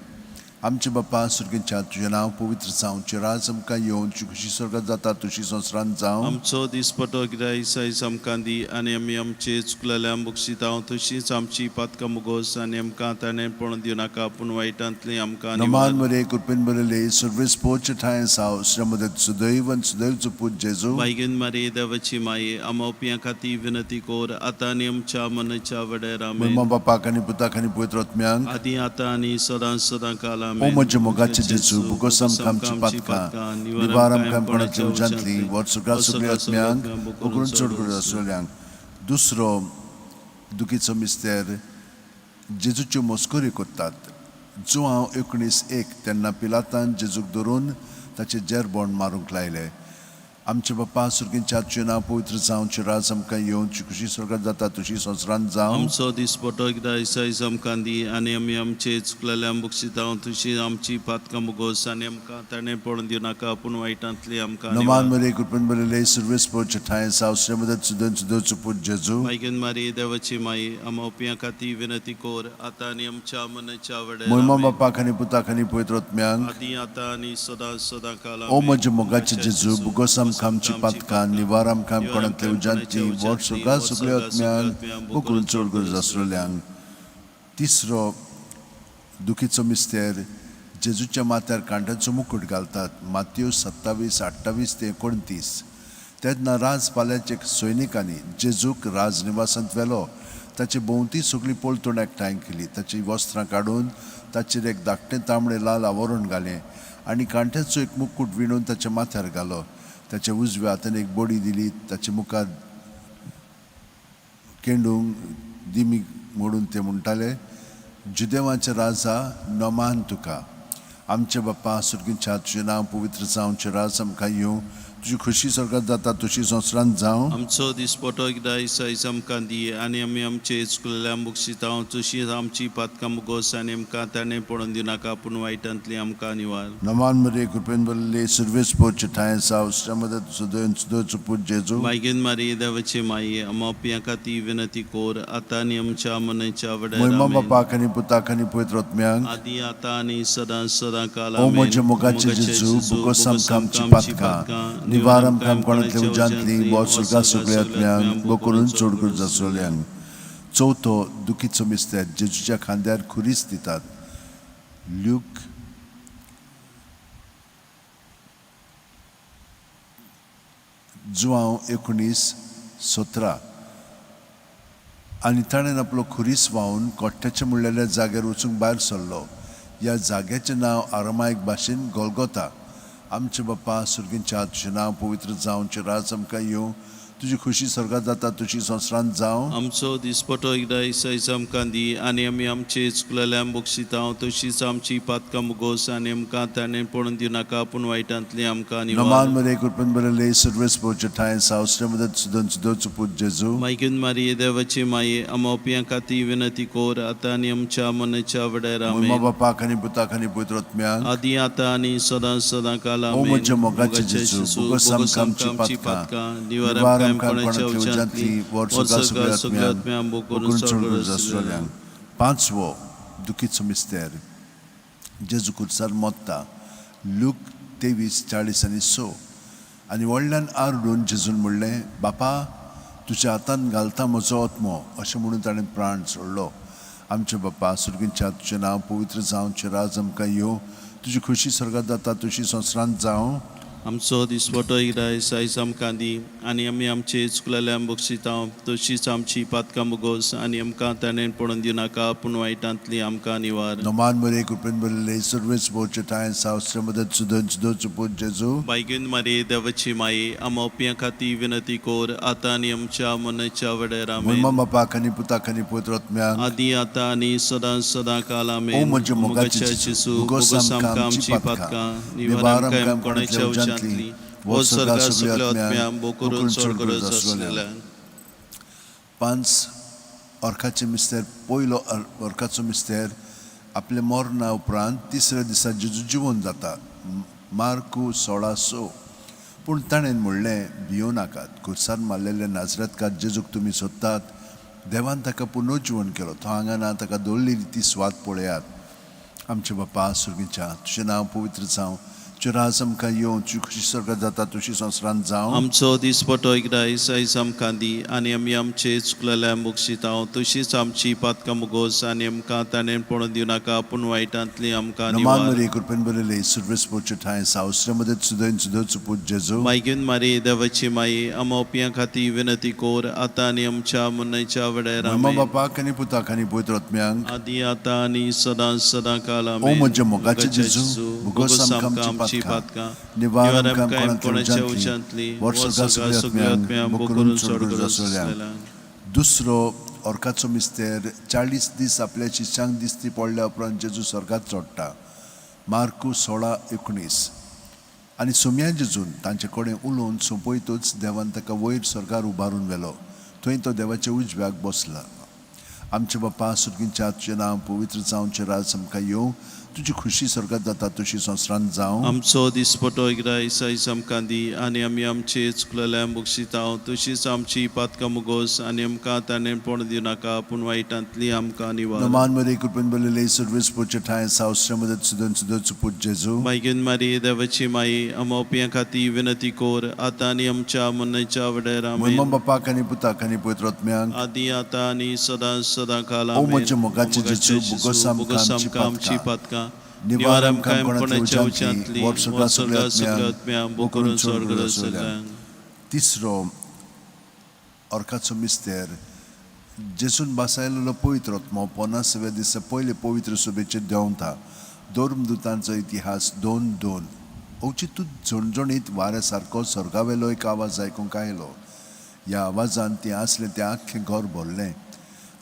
A: आमचे बाप्पा सुर्गीच्या, तुजें नांव पवित्र जावं, तुजें राज आमकां येवं, तुजी खुशी स्वर्गात जाता तुशी संवसारांत जावं.
B: आमचो दिसपटो गिरायस आयज आमकां दी आनी आमी आमचे चुकलेल्या बक्षिता तशीच आमची पातकां मुगोस आनी आमकां ताणें पळोवन दिवं नाका पूण वायटांतली आमकां
A: नमान
B: निवार.
A: मरे कृपेन बरले सर्वीस पोवचे ठांय साव श्रमदत सुदैव आनी सुदैवचो पूत जेजू.
B: बायगेन मारी देवाची माई आमोवप्यां खातीर विनंती कोर आतां आनी आमच्या मनाच्या वेळार.
A: मोहिमा
B: आमेन.
A: बापाक आनी पुताक आनी पवित्र आत्म्याक.
B: आदी आतां आनी सदां सदां काल.
A: ओ
B: आमेन.
A: म्हज्या मोगाचे जेजू, भुगोस आमकां आमची पातकां, निवार आमकां कोणाच्या उज्यांतली, वर सगळ्या सगळ्या आत्म्यांक, उकरून चड गरज आसलेल्यांक. दुसरो दुखीचो मिस्तेर, जेजूच्यो मस्कऱ्यो करतात, जुआंव 19:1. तेन्ना पिलातान जेजूक धरून ताचे जेरबोण मारूंक लायले. आमचे बाप्पा सुर्गींच्या, तुजें नांव पवित्र जावं, तुजें राज आमकां येवं, तुजी खुशी स्वर्गात जाता तुशी संवसारांत जावं.
B: आमचो दिसपटो गिरायस आयज आमकां दी आनी आमी आमचे चुकलेल्या बक्षिता तशी आमची पातकां मुगोस आनी आमकां ताणें पळोवन दिवं नाका पूण वायटांतली आमकां
A: नमान
B: निवार.
A: मरे कृपेन बरले सर्वीस पोवचे ठांय सावसरे मदत सुदन सुदोवचो पूत जेजू.
B: बायगेन मारी देवाची माई आमोवप्यां खातीर विनंती कोर आतां आनी आमच्या मनाच्या वेळार.
A: मोहिमा
B: आमेन.
A: बापाक आनी पुताक आनी पवित्र आत्म्याक.
B: आदी आतां आनी सदां सदां काल.
A: ओ म्हज्या मोगाचे जेजू, भुगोस आमकां आमची पातकां, निवार आमकां कोणांतल्या उज्यांतली, वोट सगळ्या सगळ्या आत्म्यांक, उकरून चड गरज आसलेल्यांक. तिसरो दुखीचो मिस्तेर, जेजूच्या माथ्यार कांट्याचो मुकूट घालतात. मातेव 27, 28 ते 29. तेन्ना राजपाल्याचे सैनिकांनी जेजूक राजनिवासांत व्हेलो. ताचे भोंवती सगळी पलतण एकठांय केली. ताचीं वस्त्रां काडून ताचेर एक धाकटें तांबडें लाल आवरण घालें आनी कांट्याचो एक मुकूट विणून ताच्या माथ्यार घालो. ताच्या उजव्या हातान एक बडी दिली. ताचे मुखार केंडूंक दिमी मोडून ते म्हणटाले, जुदेवाचे राजा, नमान तुका. आमचे बाप्पा सुर्गीच्या, तुजें नांव पवित्र जावं, राज आमकां येवं, तुजी खुशी स्वर्गात जाता तशी संवसारांत जावं.
B: आमचो दिसपटो एकदा आयज आमकां दी आनी आमी आमचे चुकलेल्या बक्षिता तशीच आमची पातकां मुगोस आनी आमकां ताणें पडून दिनाका, पूण वायटांतली आमकां निवार.
A: नमान मरे, कृपेन बरले सुर्वेस पोरचे ठांय साव मदत सुदयन सुदोचो पूत जेजू.
B: मागीर मारी देवाची माई, आमा खातीर विनंती कोर, आतां आनी आमच्या मनाच्या
A: मोहिमा
B: वड्यार.
A: बापाक आनी पुताक आनी पवित्र आत्म्यांक.
B: आदी, आतां आनी सदां सदां काल.
A: ओ म्हज्या मोगाचे जेजू, बुकोस आमकां आमची पातकां, निवार आमकां कोणांतल्या उज्यांतली, बो सुर्गा सगळ्या आत्म्यांक, बो करून चड करून जासोल्यांक. चवथो दुखीचो मिस्तेर, जेजूच्या खांद्यार खुरीस दितात. ल्यूक जुवांव 19, 17. आनी ताणें आपलो खुरीस व्हांवन कोट्ट्याच्या म्हणलेल्या जाग्यार वचूंक भायर सरलो. ह्या जाग्याचें नांव आरमायक भाशेन गोलगोता. आमचे बाप्पा सुर्गींच्या, तुजें नांव पवित्र जावचें, राज आमकां येवं, तुजी खुशी स्वर्गात जाता तशी संवसारांत जावं.
B: आमचो दिसपटो एकदा आयज आमकां दी आनी आमी आमचे चुकलेल्या बक्षिता तशीच आमची पातकां मुगोस आनी आमकां ताणें पडून दिनाका, पूण वायटांतली आमकां
A: नमान
B: निवार.
A: मरे, कृपेन बरले सर्वेस पोरचे ठांय सावसरे मदत सुदन सुदोचो पूत जेजू.
B: मागीर मारी देवाची माये, आमोपियां खातीर विनंती कोर, आतां आनी आमच्या मनाच्या वड्यार.
A: मोहिमा
B: आमेन.
A: बापाक आनी पुताक आनी पवित्र आत्म्यांक.
B: आदी, आतां आनी सदां सदां काल.
A: ओ म्हज्या मोगाचे जेजू, बुगोस आमकां आमची पातकां, निवार आमकां कोणांतल्या उज्यांतली, वर्सुका सगळ्या आत्म्यांक, करून चड गरज आसलेल्यांक. पांचवो दुखीचो मिस्तेर, जेजू खुर्सार मोत्ता. लूक 23, 40 आनी 6. आनी व्हडल्यान आरडून जेजून म्हणलें, बापा, तुज्या हातान घालता म्हजो आत्मो. अशें म्हणून ताणें प्राण सोडलो. आमचे बाप्पा सुर्गींच्या, तुजें नांव पवित्र जावचें, राज आमकां येवं, तुजी खुशी स्वर्गात जाता तशी संवसारांत जावं.
B: आमचो दिसपटो एकदा आयज आमकां दी आनी आमी आमचे चुकलेल्या बक्षिता तशीच आमची पातकां मुगोस आनी आमकां ताणें पडून दिनाका, पूण वायटांतली आमकां निवार.
A: नमान मरे, कृपेन बरले सर्वेस भोवचे ठांय सावसरे मदत सुदन सुदोचो पूत जेजू.
B: बायगेन मारी देवाची माई, आमोपियां खातीर विनंती कोर, आतां आनी आमच्या मनाच्या वड्यार.
A: मोहिमा
B: आमेन.
A: बापाक आनी पुताक आनी पवित्र आत्म्यांक.
B: आदी, आतां आनी सदां सदां काल.
A: ओ
B: आमेन.
A: म्हज्या मोगाचे जेजू, बुगोस आमकां आमची पातकां, निवार आमकां कोणाच्या उज्यांतली,
B: वो स्वर्गा सगळ्या आत्म्यांक, बो करून चड गरज आसलेल्या.
A: पांच अर्काचे मिस्तेर, पयलो अर्काचो मिस्तेर, आपल्या मरणा उपरांत तिसऱ्या दिसा जेजू जिवन जाता. मार्कू 16, 6. पूण ताणें म्हणलें, भियों नाकात, खुर्सार मारलेल्या नाजरेतकार जेजूक तुमी सोदतात. देवान ताका पुनर्जिवन केलो. तो हांगा ना, ताका दवरलेली ती सुवात पळयात. आमचे बापा सुर्गीच्या, तुजें नांव पवित्र जावं, तुजें राज आमकां येवं, तुजी खुशी स्वर्गात जाता तशी संवसारांत जावं.
B: आमचो दिसपटो एकदा आयज आमकां दी आनी आमी आमचे चुकलेल्या बक्षिता तशीच आमची पातकां मुगोस आनी आमकां ताणें पडून दिवनाका, पूण वायटांतली आमकां
A: नमान
B: निवार.
A: मरे, कृपेन बरले सुर्वेस पोरचे ठांय सावसरे मदत सुदयन सुदोचो पूत जेजू.
B: मागीर मारी देवाची माई, आमोपियां खातीर विनंती कोर, आतां आनी आमच्या मरणाच्या वेळार.
A: मोहिमा
B: आमेन.
A: बापाक आनी पुताक आनी पवित्र आत्म्यांक.
B: आदी, आतां आनी सदां सदां काल.
A: ओ
B: आमेन.
A: म्हज्या मोगाचे जेजू, भोगोस आमकां आमची पातकां, निवार आमकां कोणांतल्या उज्यांतली, वर्सुका सगळ्या आत्म्यांक, बो करून चड गरज आसलेल्यांक. दुसरो अर्काचो मिस्तेर, 40 दीस आपल्या शिष्यांक दिसती पडल्या उपरांत जेजू स्वर्गात चडटा. मार्कू 16, 19. आनी सोम्या जेजून तांचे कडेन उलोवन सोंपयतूच देवान ताका वयर स्वर्गार उबारून व्हेलो. थंय तो देवाच्या उजव्याक बसला. आमचे बापा सुर्गींच्या, तुजें नांव पवित्र जावचें, राज आमकां येवं, तुजी खुशी स्वर्गात जाता तशी संवसारांत जावं.
B: आमचो दिसपटो एकदा आयज आमकां दी आनी आमी आमचे चुकलेल्या बक्षिता तशीच आमची पातकां मुगोस आनी आमकां ताणें पडून दिवनाका, पूण वायटांतली आमकां निवार.
A: नमान मरे, कृपेन बरलेले सर्वेस पोरचे ठांय सावसरे मदत सुदन सुदोचो पूत जेजू.
B: मागीर मारी देवाची माई, आमोपियां खातीर विनंती कोर, आतां आनी आमच्या मरणाच्या वेळार.
A: मोहिमा
B: आमेन.
A: बापाक आनी पुताक आनी पवित्र आत्म्यांक.
B: आदी, आतां आनी सदां सदां काल.
A: ओ
B: आमेन.
A: म्हज्या मोगाचे जेजू, भोगोस आमकां आमची
B: आमची
A: पातकां,
B: पातकां,
A: निवार आमकां कोणाच्या उज्यांतली, वर स्वर्गा सगळ्या आत्म्यांक
B: बोकरून स्वर्ग आसलेल्यांक.
A: तिसरो अर्काचो मिस्तेर, जेजून बासायलेलो पवित्र आत्मो 50व्या दिसा पयले पवित्र सभेचेर देंवता. धर्मदूतांचो इतिहास 2:2. अवचितूच झणझणीत वाऱ्या सारको स्वर्गावेलो एक आवाज आयकूंक आयलो. ह्या आवाजान तें आसलें तें आख्खें घर भरलें.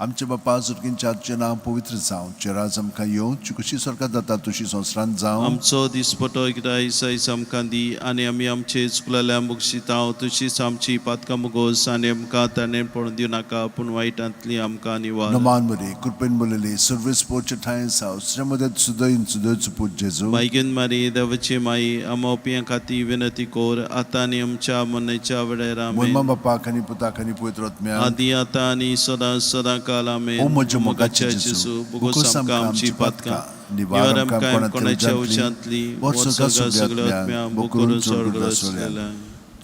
A: आमचे बापा स्वर्गींच्या, तुजें नांव पवित्र जावं, तुजें राज आमकां येवं, तुजी खुशी स्वर्गात जाता तशी संवसारांत जावं.
B: आमचो दिसपटो एकदा आयज आमकां दी आनी आमी आमचे चुकलेल्या मुगशितांव तशीच आमची पातकां मुगोस आनी आमकां ताणें पडून दिवं नाका, पूण वायटांतली आमकां निवार.
A: नमान मरे, कृपेन बोलली सर्वेस पोरचे ठांय साव श्रीमदत सुदयन सुदयचो पूत जेजू.
B: मायगेन मारी देवाची माई, आमा पियां खाती विनंती कोर, आतां आनी आमच्या मरणाच्या वेळार.
A: मोहिमा
B: आमेन.
A: बापाक आनी पुताक आनी पवित्र आत्म्याक.
B: आदी आतां आनी सदां सदां काल. आमेन.
A: ओ म्हज्या मोगाचे जेजू,
B: बोगोस आमकां आमची पातकां, निवार आमकां कोणाच्या उच्यांतली,
A: वर स्वर्गा
B: सगळ्या आत्म्या बोकरून स्वर्ग आसलेल्या.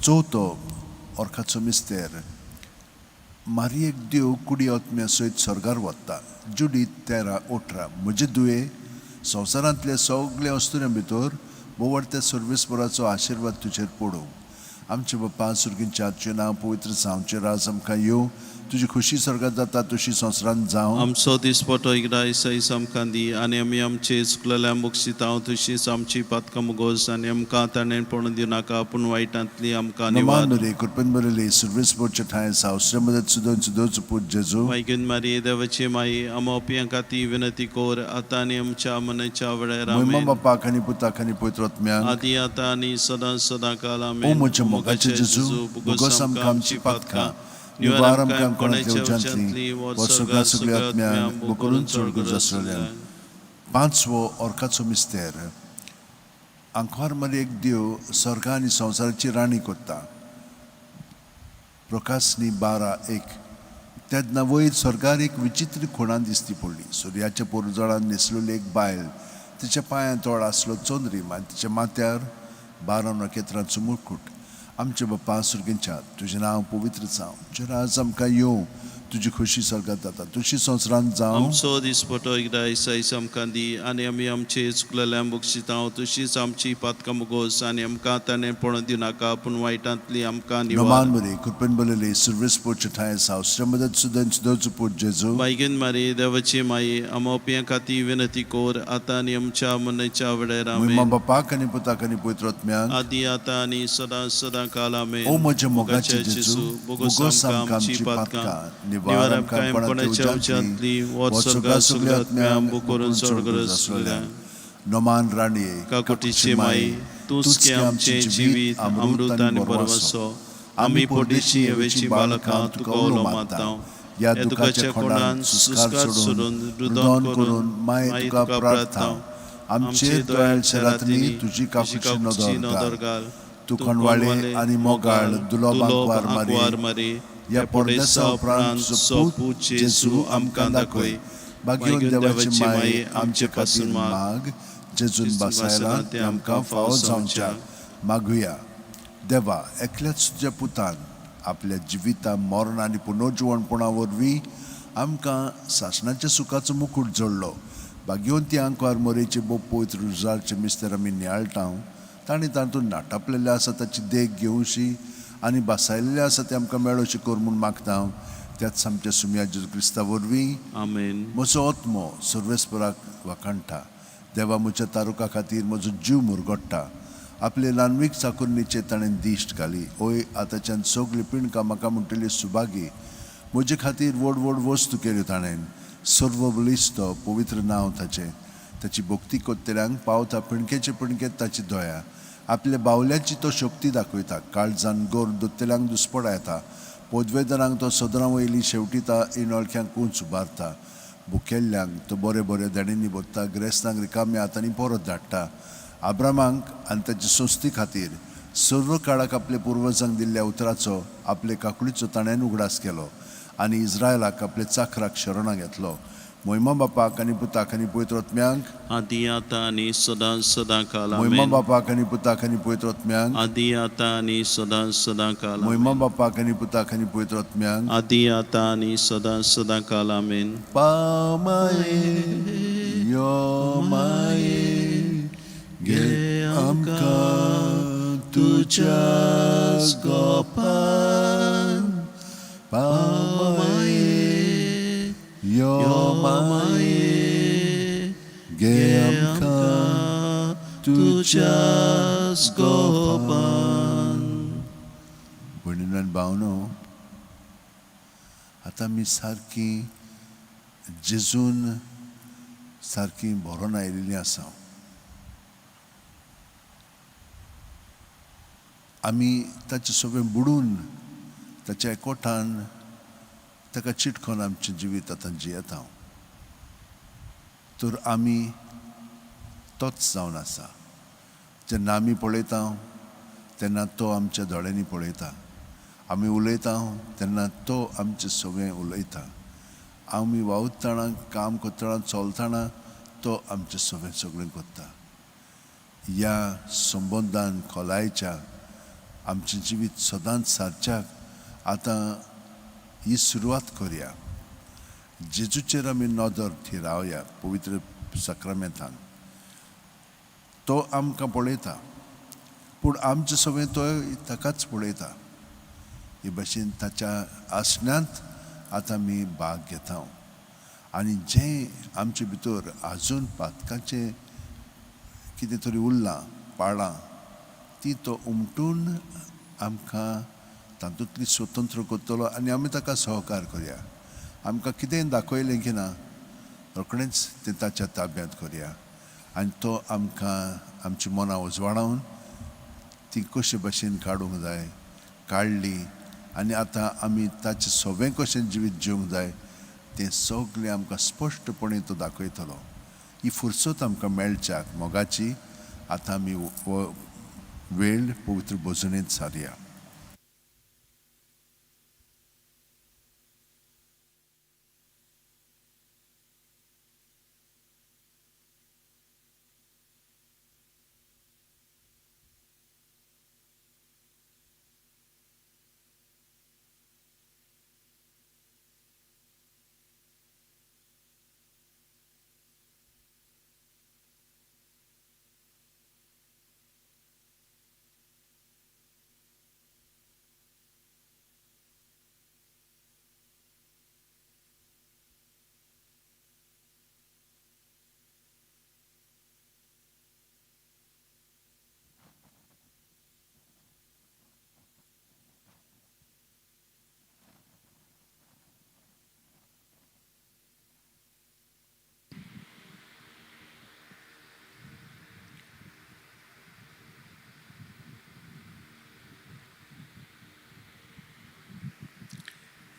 A: चवथो ऑर्काचो मिस्तेर, मारयेक देव कुडी आत्म्या सयत स्वर्गार वता. जुडीत 13:18. म्हजे दुये, संवसारांतल्या सगल्या अस्तुऱ्यां भितर बोवडत्या सर्वेस्पराचो आशिर्वाद तुजेर पडूं. आमचे बापा स्वर्गींच्या, तुजें नांव पवित्र जावं, तुजें राज आमकां येवं, तुजी खुशी स्वर्गात जाता तशी संवसारांत जावं.
B: आमचो दिसपटो एकदा आयज आमकां दी आनी आमी आमचे चुकलेल्या मुगशितांव तशीच आमची पातकां मुगोस आनी आमकां ताणें पडून दिवं नाका, पूण वायटांतली आमकां निवार.
A: नमान रे, कृपेन बरयली सर्वेस्परचे ठांय साव श्रीमदत सुदन सुदोचो पूत जेजू.
B: मायगेन मारी देवाची माई, आमा पियां खाती विनंती कोर, आतां आनी आमच्या मनाच्या वेळार.
A: मोहिमा
B: आमेन.
A: बापाक आनी पुताक आनी पवित्र आत्म्याक.
B: आदी आतां आनी सदां सदां काल.
A: ओ
B: आमेन.
A: म्हज्या मोगाचे जेजू, बोगोस आमकां आमची पातकां, निवार आमकां कोणाच्या उज्यांतली, वर स्वर्गा सगळ्या आत्म्यांक बोकरून चड आसलेल्या. पांचवो ऑर्काचो मिस्तेर, आंकवार मारयेक देव स्वर्गा आनी संवसाराची राणी करता. प्रकाशनी 12:1. तेन्ना वयर स्वर्गार एक विचित्र खुणा दिसती पडली. सुर्याच्या पोरजळान न्हेसलेली एक बायल, तिच्या पांयां तोळ आसलो चंद्रीम आनी तिच्या माथ्यार 12 नखेत्रांचो मुकुट. आमचे बापा स्वर्गींच्या, तुजें नांव पवित्र जावं, तुजें राज आमकां येवं, तुजी खुशी स्वर्गात जाता तुशी संवसारांत जावं.
B: आमचो दिसपटो एकदा आयज आमकां दी आनी आमी आमचे चुकलेल्या मुगशितांव तशीच आमची पातकां मुगोस आनी आमकां ताणें पडून दिवं नाका, पूण वायटांतली आमकां निवार.
A: नमान मरे, कृपेन बरयली सर्वेस्परचे ठांय साव श्रीमदत सुदन सुदोचो पूत जेजू.
B: बायगेन मारी देवाची माई, आमा पियां खाती विनंती कोर, आतां आनी आमच्या मरणाच्या वेळार.
A: मोहिमा
B: आमेन.
A: बापाक आनी पुताक आनी पवित्र आत्म्याक.
B: आदी आतां आनी सदां सदां काल. आमेन.
A: ओ म्हज्या मोगाचे जेजू, बोगोस आमकां आमची पातकां, निवार आमकां कोणाच्या उज्यांतली,
B: वर स्वर्गा सगळ्या आत्म्यांक बोकरून स्वर्ग आसलेल्या.
A: नमान राणये,
B: काकुटीची माई, तूंच की आमचें जिवीत, अमृत आनी परवासो. आमी परदेशी हेवेची बालकां तुका उलो मारता.
A: ह्या
B: ह्या
A: दुखाच्या खोंडान सुस्कार सोडून, रुदन करून माय तुका प्रार्थना. आमचे दयाळ शरातनी तुजी काकुची नदर घाल. तूं खणवाळे आनी मोगाळ दुलोब आंकवार मारी,
B: ह्या
A: ह्या
B: परदेसा उपरांत
A: पूत जेजू आमकां दाखय. बागेवन देवाची माये आमचे खातीर माग, जेजून बासायला तें आमकां फावो जावच्याक. मागुया. देवा, एकल्याच तुज्या पुतान आपल्या जिविता, मरण आनी पुनर्जिवणपणा वरवीं आमकां सासणाच्या सुखाचो मुकूट जोडलो. भाग्यवंती आंकवार मोरेचे बोप पवित्र रुजारचे मिस्तर आमी नियाळटा. तांणी तातूंत नाटापलेले आसा ताची देख घेवशी आनी बासायलेले आसा तें आमकां मेळोशी कर म्हूण मागता हांव, त्याच आमच्या सुमया जेजू क्रिस्ता वरवीं.
B: आमेन.
A: म्हजो आत्मो सर्वेस्पराक वाखाणटा. देवा म्हज्या तारुका खातीर म्हजो जीव मुरगोट्टा. आपले ल्हानवीक चाकुरणीचेर ताणें दिश्ट घाली. ओय, आतांच्यान सगळीं पिणकां म्हाका म्हणटली सुभागी. म्हजे खातीर व्हड व्हड वस्तू केल्यो ताणें. सर्व बळिश्ट पवित्र नांव ताचें. ताची भक्ती कोत्तेल्यांक पावता पिणकेचे पिणकेत ताची दया. आपल्या बावल्याची तो शक्ती दाखयता. काळजान गोर दोत्तेल्यांक दुस्पडा येता. पदवेदारांक तो सदरां वयली शेवटिता, इनोळख्यांक उंच उबारता. भुकेल्ल्यांक तो बरे बरे देणेंनी भरता, ग्रेस्तांक रिकाम्या हातांनी परत धाडटा. आब्रामाक आनी ताचे संस्थे खातीर सर्व काळाक आपल्या पुर्वजांक दिल्ल्या उतराचो, आपले काकुळीचो ताणें उगडास केलो आनी इस्रायलाक आपल्या चाखराक शरणां घेतलो. मोहिमा बापाक आनी पुताक आनी पवित्र आत्म्यांक.
B: आदी आतां आनी सदां सदां काल.
A: मोहिमा
B: आमेन.
A: बापाक आनी पुताक आनी पवित्र आत्म्यांक.
B: आदी आतां आनी सदां सदां काल.
A: मोहिमा
B: आमेन.
A: बापाक आनी पुताक आनी पवित्र आत्म्यांक.
B: आदी आतां आनी सदां सदां काल. आमेन.
A: पाव माये, यो माये.
B: घे आमकां तुज्याच गोपान
A: पावमाये
B: माये
A: यो
B: माये
A: घे
B: घे
A: आमकां
B: आमकां तुज्याच गोपान.
A: भयणीन आनी भावनो, आतां आमी सारकी जेजून सारकी भरोन आयिल्लीं आसा. आमी ताचे सगळें बुडून ताच्या एकवटान ताका चिटकोन आमचें जिवीत आतां जियेता. तर आमी तोच जावन आसा. जेन्ना आमी पळयता तेन्ना तो आमच्या दोळ्यांनी पळयता, आमी उलयता तेन्ना तो आमचें सगळें उलयता, आमी वावुरतना काम करतना चलतना तो आमचें सगळें सगळें करता. ह्या संबंदान खोलायच्या आमचें जिवीत सदांच सारच्याक आतां ही सुरवात करया. जेजूचेर आमी नदर थिरावया पवित्र साक्रामेंतान. तो आमकां पळयता पूण आमचें सगळें तो ताकाच पळयता. हे भाशेन ताच्या आसण्यांत आतां आमी भाग घेता आनी जें आमचे भितर आजून पातकाचें कितें तरी उरलां पाळां ती तो उमटून आमकां तातूंतली स्वतंत्र करतलो आनी आमी ताका सहकार करया. आमकां कितेंय दाखयलें की ना रोखडेंच तें ताच्या ताब्यांत करया आनी तो आमकां आमची मनां उजवाडावन ती कशे भाशेन काडूंक जाय काडली आनी आतां आमी ताचें सगळें कशें जिवीत जिवंक जाय तें सगळें आमकां स्पश्टपणे तो दाखयतलो. ही फुरसत आमकां मेळच्याक मोगाची आतां आमी वेळ पवित्र भजनेंत सारया.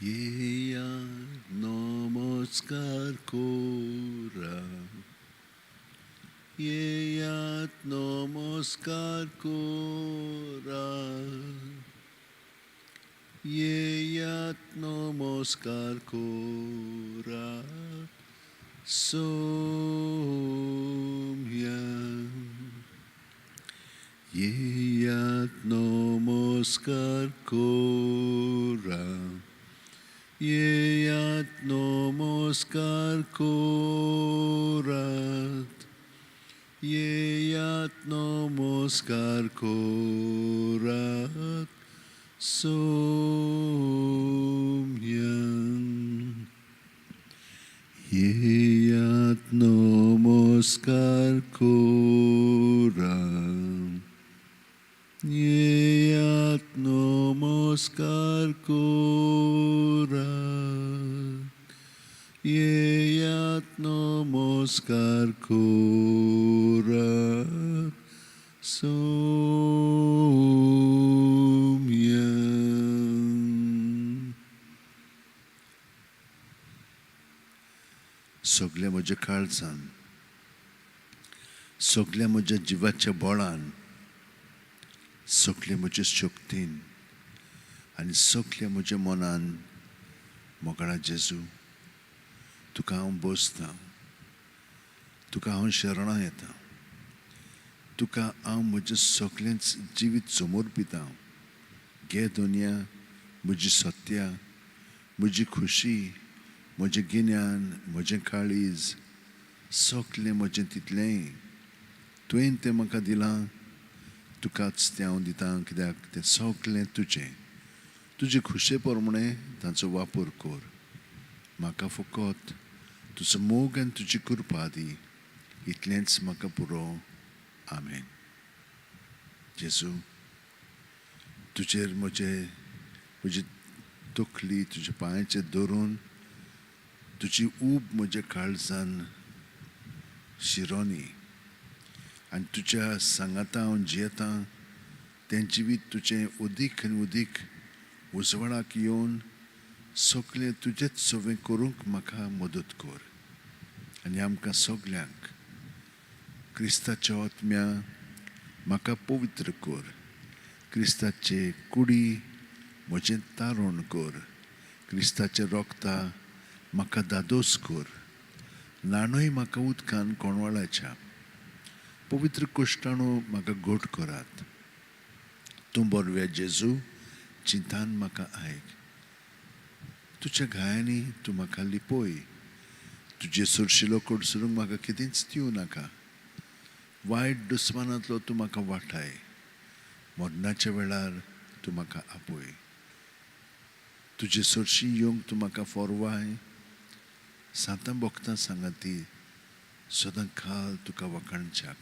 A: येया नमस्कार कोरा, येयात नमस्कार कोरा, येयात नमस्कार कोरा सोम्या. येयात नमस्कार कोरा, येयात नमस्कार कोरात, येयात नमस्कार कोरात सोम्या. येयात नमस्कार कोरात, येयात नमस्कार कोरात, येयात नमस्कार कोरात सोम्या. सगल्या म्हज्या काळजान, सगल्या म्हज्या जिवाच्या बळान, सगले म्हज्या शक्तीन आनी सगल्या म्हज्या मनान मोगाळा जेजू तुका हांव बसतां, तुका हांव शरणां येता, तुका हांव म्हजें सगळेंच जिवीत समर्पितां. घे दुनिया म्हजी सत्या, म्हजी खुशी, म्हजें गिन्यान, म्हजें काळीज, सगळें म्हजें तितलेंय
C: तुवें तें म्हाका दिलां, तुकाच तें हांव दितां, कित्याक तें सगळें तुजें. तुजे खुशे प्रमाणें तांचो वापर कर. म्हाका फकत तुजो मोग आनी तुजी कृपा दी, इतलेंच म्हाका पुरो. आमेन. जेजू, तुजेर म्हजे म्हजी तकली तुज्या पांयाचेर दवरून तुजी ऊब म्हज्या काळजान शिरोनी आनी तुज्या सांगाता हांव जियेतां तें जिवीत तुजें उदीक आनी उदीक उजवाडाक येवन सगळें तुजेच सवें करूंक म्हाका मदत कर. आनी आमकां सगल्यांक क्रिस्ताच्या आत्म्या म्हाका पवित्र कर. क्रिस्ताचे कुडी म्हजें तारण कर. क्रिस्ताचे रोगता म्हाका दादोस कर. न्हाणय म्हाका उदकान कोणवाळाच्या. पवित्र कुश्टाणू म्हाका घट करात. तूं बरव्या जेजू, चिंतान म्हाका आयक. तुज्या घायांनी तूं म्हाका लिपय. तुजे सुरशिलो कडसरूंक म्हाका कितेंच दिवं नाका. वायट दुस्मानांतलो तूं म्हाका वाटाय. मरणाच्या वेळार तूं म्हाका आपय. तुजे सरशी येवंक तूं म्हाका फोरवाय. सांतां भक्तां सांगाती सदां काल तुका वखाणच्याक.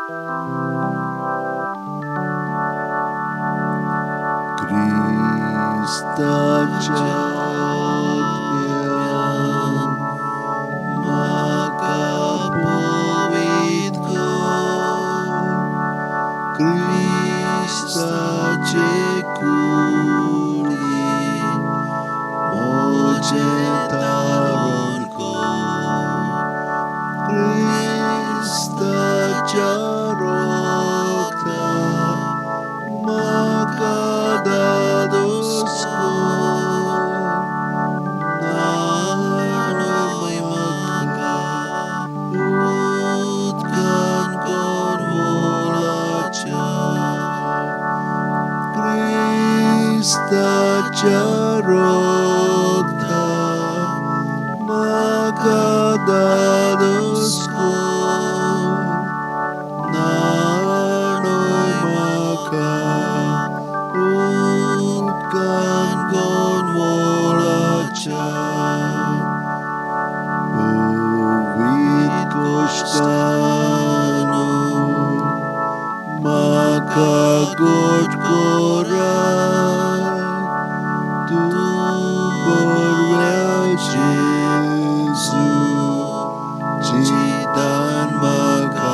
C: क्रिस्ताच्या आत्म्यान म्हाका पवित्र कर. क्रिस्ताचे कुडीन म्हजें तारण कर. क्रिस्ताच्या रक्तान म्हाका धादोस कर. न्हाणय म्हाका उदकान कोरवोलाच्या. क्रिस्ताच्या रक्तान म्हाका धादोस कर. न्हाणय म्हाका उदकान कोरवोलाच्या. पवित्र कोश्टानो म्हाका गोड करात. तूं बरव्या जेजू चिंतान म्हाका.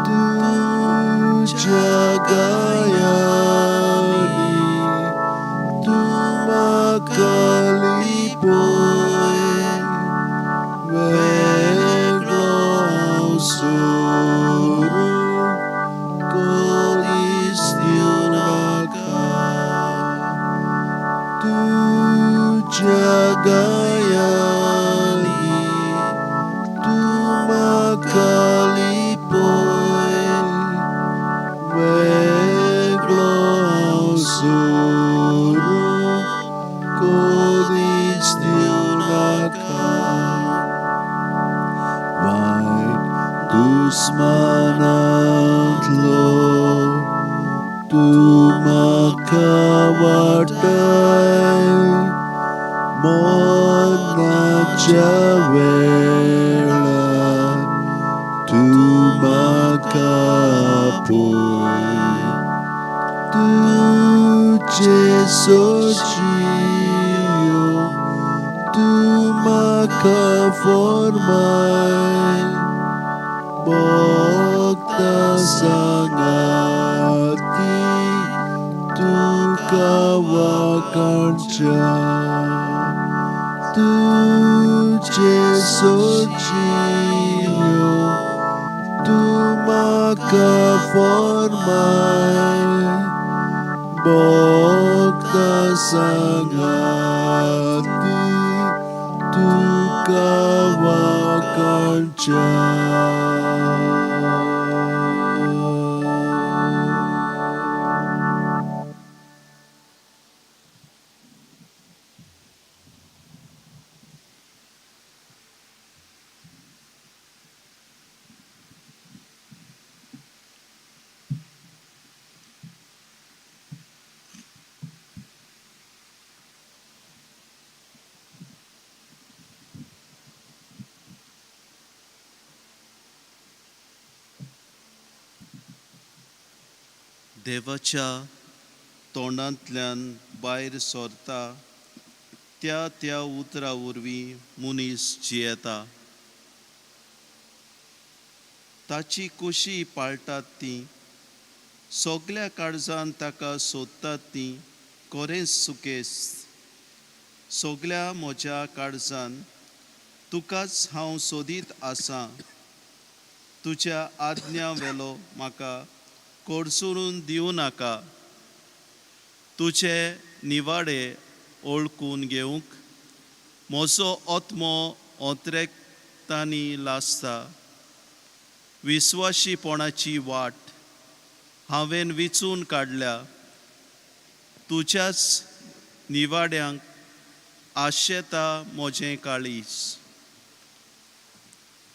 C: तुज्या गायांनी तूं म्हाका लिपय. वेगळो हांव सोरूंक कोणीच दिवं नाका. तुज्या गायांनी तूं म्हाका लिपय. वेगळो हांव सोरूंक कोणीच दिवं नाका. वायट दुस्मानांतलो तूं म्हाका वाटाय. मरणाच्या वेळार तूं म्हाका आपय. तुजे सोचियो तूं म्हाका फॉर्माय. भक्ता सांगाती तुका वाखाणच्या. तुजे सोचियो तूं म्हाका फॉर्माय. भक्ता सांगाती तुका वाखाणच्या.
B: देवाच्या तोंडांतल्यान भायर सरता त्या त्या उतरा वरवीं मनीस जियेता. ताची कुशी पाळटात ती सगल्या काळजान ताका सोदतात ती खरेंच सुकेस. सगल्या म्हज्या काळजान तुकाच हांव सोदीत आसां. तुज्या आज्ञा वेलो म्हाका कोडसुरून दिवं नाका. तुजे निवाडे ओळखून घेवंक म्हजो आत्मो ओत्रेकतांनी लासता. विस्वाशीपणाची वाट हांवें विचून काडल्या. तुज्याच निवाड्यांक आशेता म्हजें काळीज.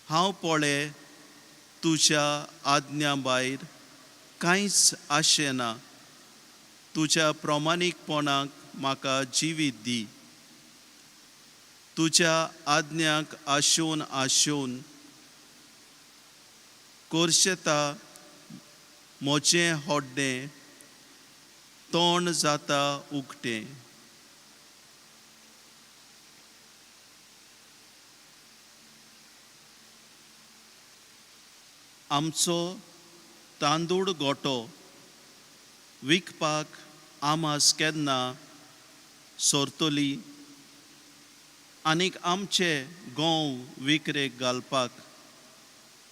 B: हांव पळय तुज्या आज्ञा भायर कांयच आशेना. तुज्या प्रमाणीकपणाक म्हाका जिवीत दी. तुज्या आज्ञाक आशोवन आशोवन करशेता म्हजें हड्डें, तोंड जाता उकतें. आमचो तांदूळ गोटो विकपाक आमास केन्ना सरतली आनीक आमचे गंव विकरेक घालपाक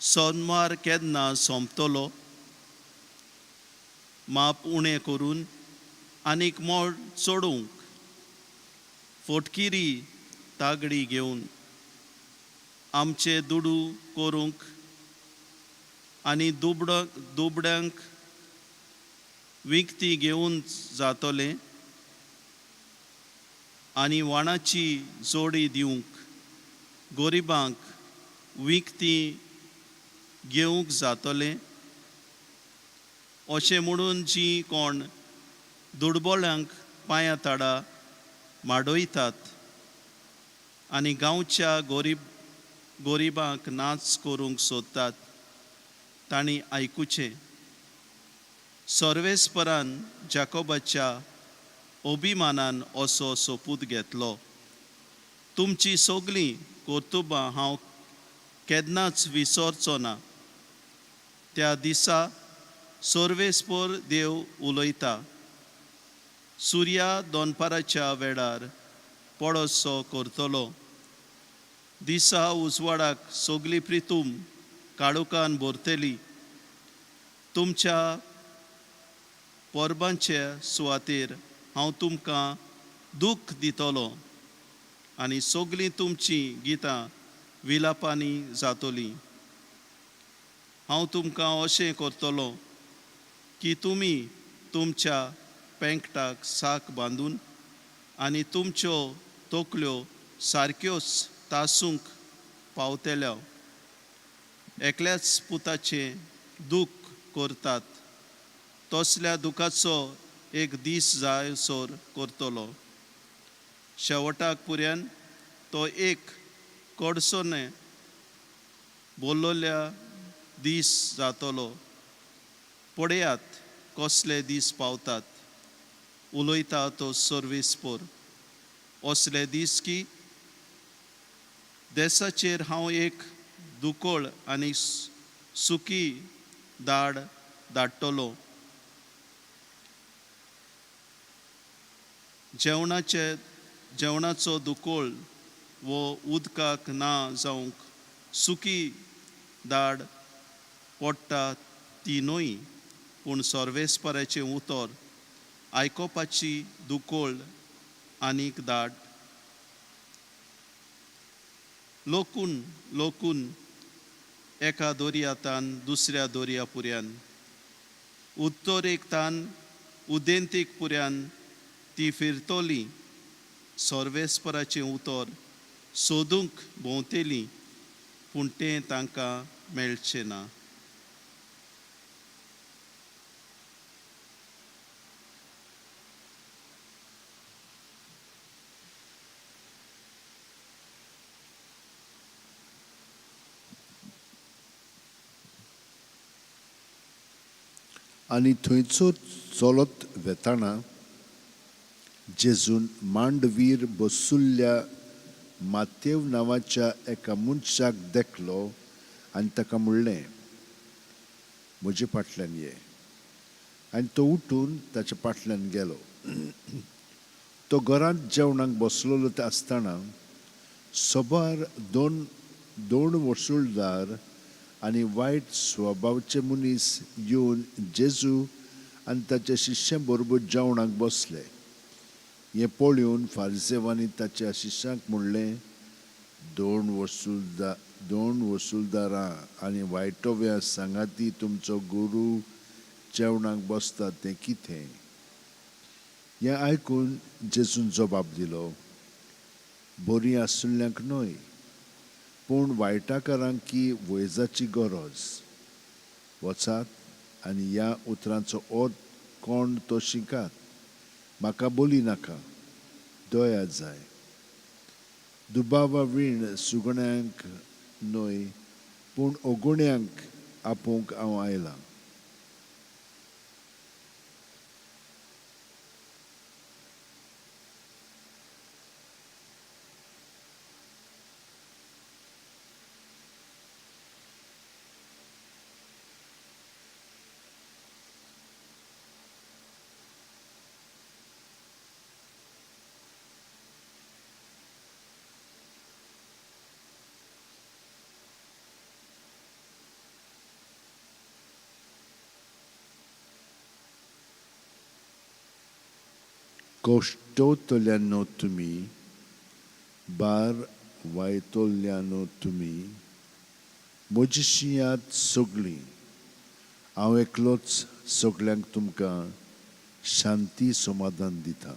B: सोनवार केन्ना सोंपतलो? माप उणें करून आनीक मोड चडोवंक फटकिरी तागडी घेवन आमचे दुडू करूंक आनी दुबड्यांक विकती घेवन जातलें आनी वाणाची जोडी दिवंक गरिबांक विकती घेवंक जातलें अशें म्हणून जीं कोण दुडबोळ्यांक पांयां ताडा माडयतात आनी गांवच्या गरिबांक नाच करूंक सोदतात तांणी आयकुचें. सर्वेस्परान जाकोबाच्या अभिमानान असो सोपूत घेतलो, तुमची सगळीं कर्तुबां हांव केन्नाच विसरचो ना. त्या दिसा सर्वेस्पर देव उलयता, सुर्या दनपाराच्या वेळार पडसो करतलो, दिसा उजवाडाक सगळी प्रितूम काळोखान भरतली. तुमच्या परबांचे सुवातेर हांव तुमकां दूख दितलो आनी सगळीं तुमचीं गितां विलापांनी जातलीं. हांव तुमकां अशें करतलो की तुमी तुमच्या पेंकटाक साक बांदून आनी तुमच्यो तकल्यो सारक्योच तासूंक पावतल्यो. एकल्याच पुताचें दूख करतात तसल्या दुखाचो एक दीस जायसर करतलो. शेवटाक पुऱ्यान तो एक कडसोने बोल्लोल्या दीस जातलो. पळयात कसले दीस पावतात, उलयता तो सर्वेस्पर, असले दीस की देसाचेर हांव एक दुकोळ आनी सुकी दाड धाडटलो. जेवणाचो दुकोळ वो उदकाक ना जावंक सुकी दाड पडटा ती न्हय, पूण सर्वेस्पराचें उतर आयकोपाची दुकोळ आनीक दाट. लोकून लोकून एका दर्या तान दुसऱ्या दर्या पुऱ्यान, उत्तरेक तान उदेंतीक पुऱ्यान ती फिरतली, सर्वेस्पराचें उतर सोदूंक भोंवतली, पूण तें तांकां मेळचें ना.
A: आनी थंयचो चलत वेताना जेजून मांडवीर बसुल्ल्या मातेव नांवाच्या एका मनशाक देखलो आनी ताका म्हणलें, म्हजे फाटल्यान ये. आनी तो उठून ताच्या फाटल्यान गेलो. तो घरांत जेवणाक बसलेलो आसतना सबार दोन दोन वसुलदार आनी वायट स्वभावचे मनीस येवन जेजू आनी ताच्या शिश्यां बरोबर जेवणाक बसले. हें पळोवन फारिसेवांनी ताच्या शिश्यांक म्हणलें, दोन वसुलदारां आनी वायटोव्या सांगाती तुमचो गुरू जेवणाक बसता तें कितें? हें आयकून जेजून जबाब दिलो, बरीं आशिल्ल्यांक न्हय, पूण वायटाकारांक की वैजाची गरज. वचात आनी ह्या उतरांचो अर्थ कोण तो शिकात. म्हाका बोली नाका, दया जाय. दुबावा वीण सुगण्यांक न्हय, पूण अगुण्यांक
C: आपोवंक हांव आयलां. कश्टवतल्यांनो तुमी, भार वायतल्यांनो तुमी, म्हजेशीं यात सगळीं, हांव एकलोच सगळ्यांक तुमकां शांती समाधान दिता.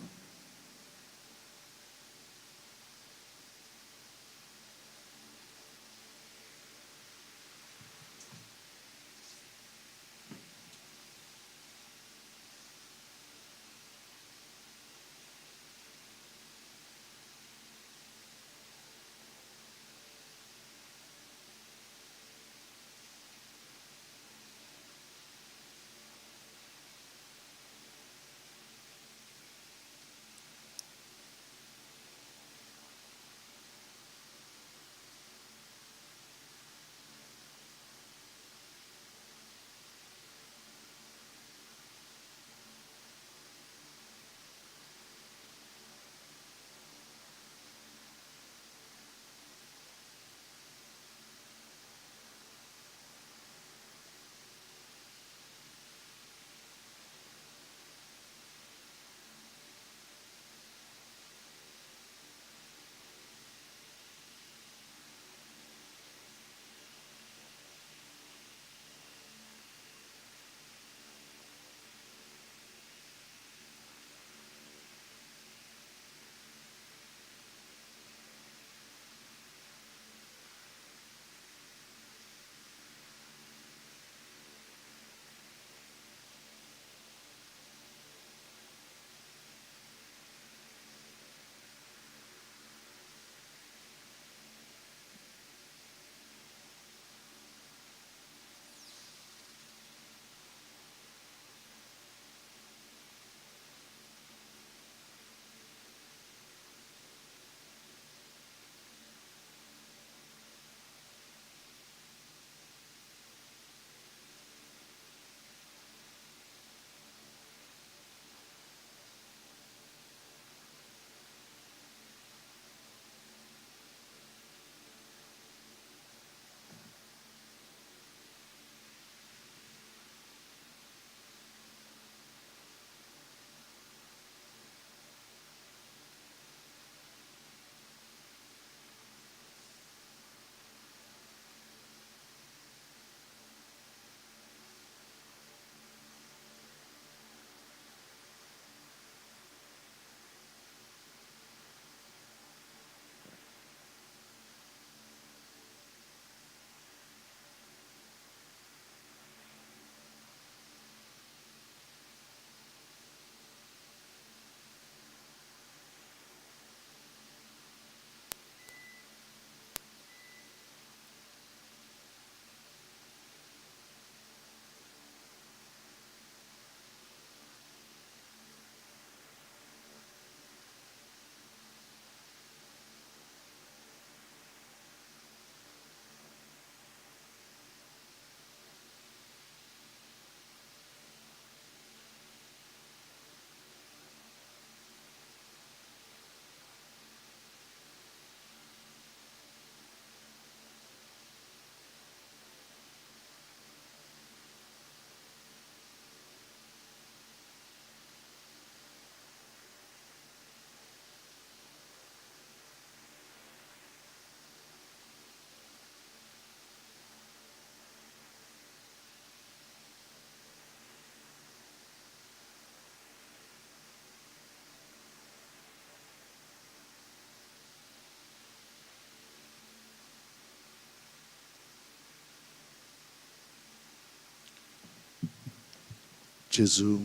C: जेजू,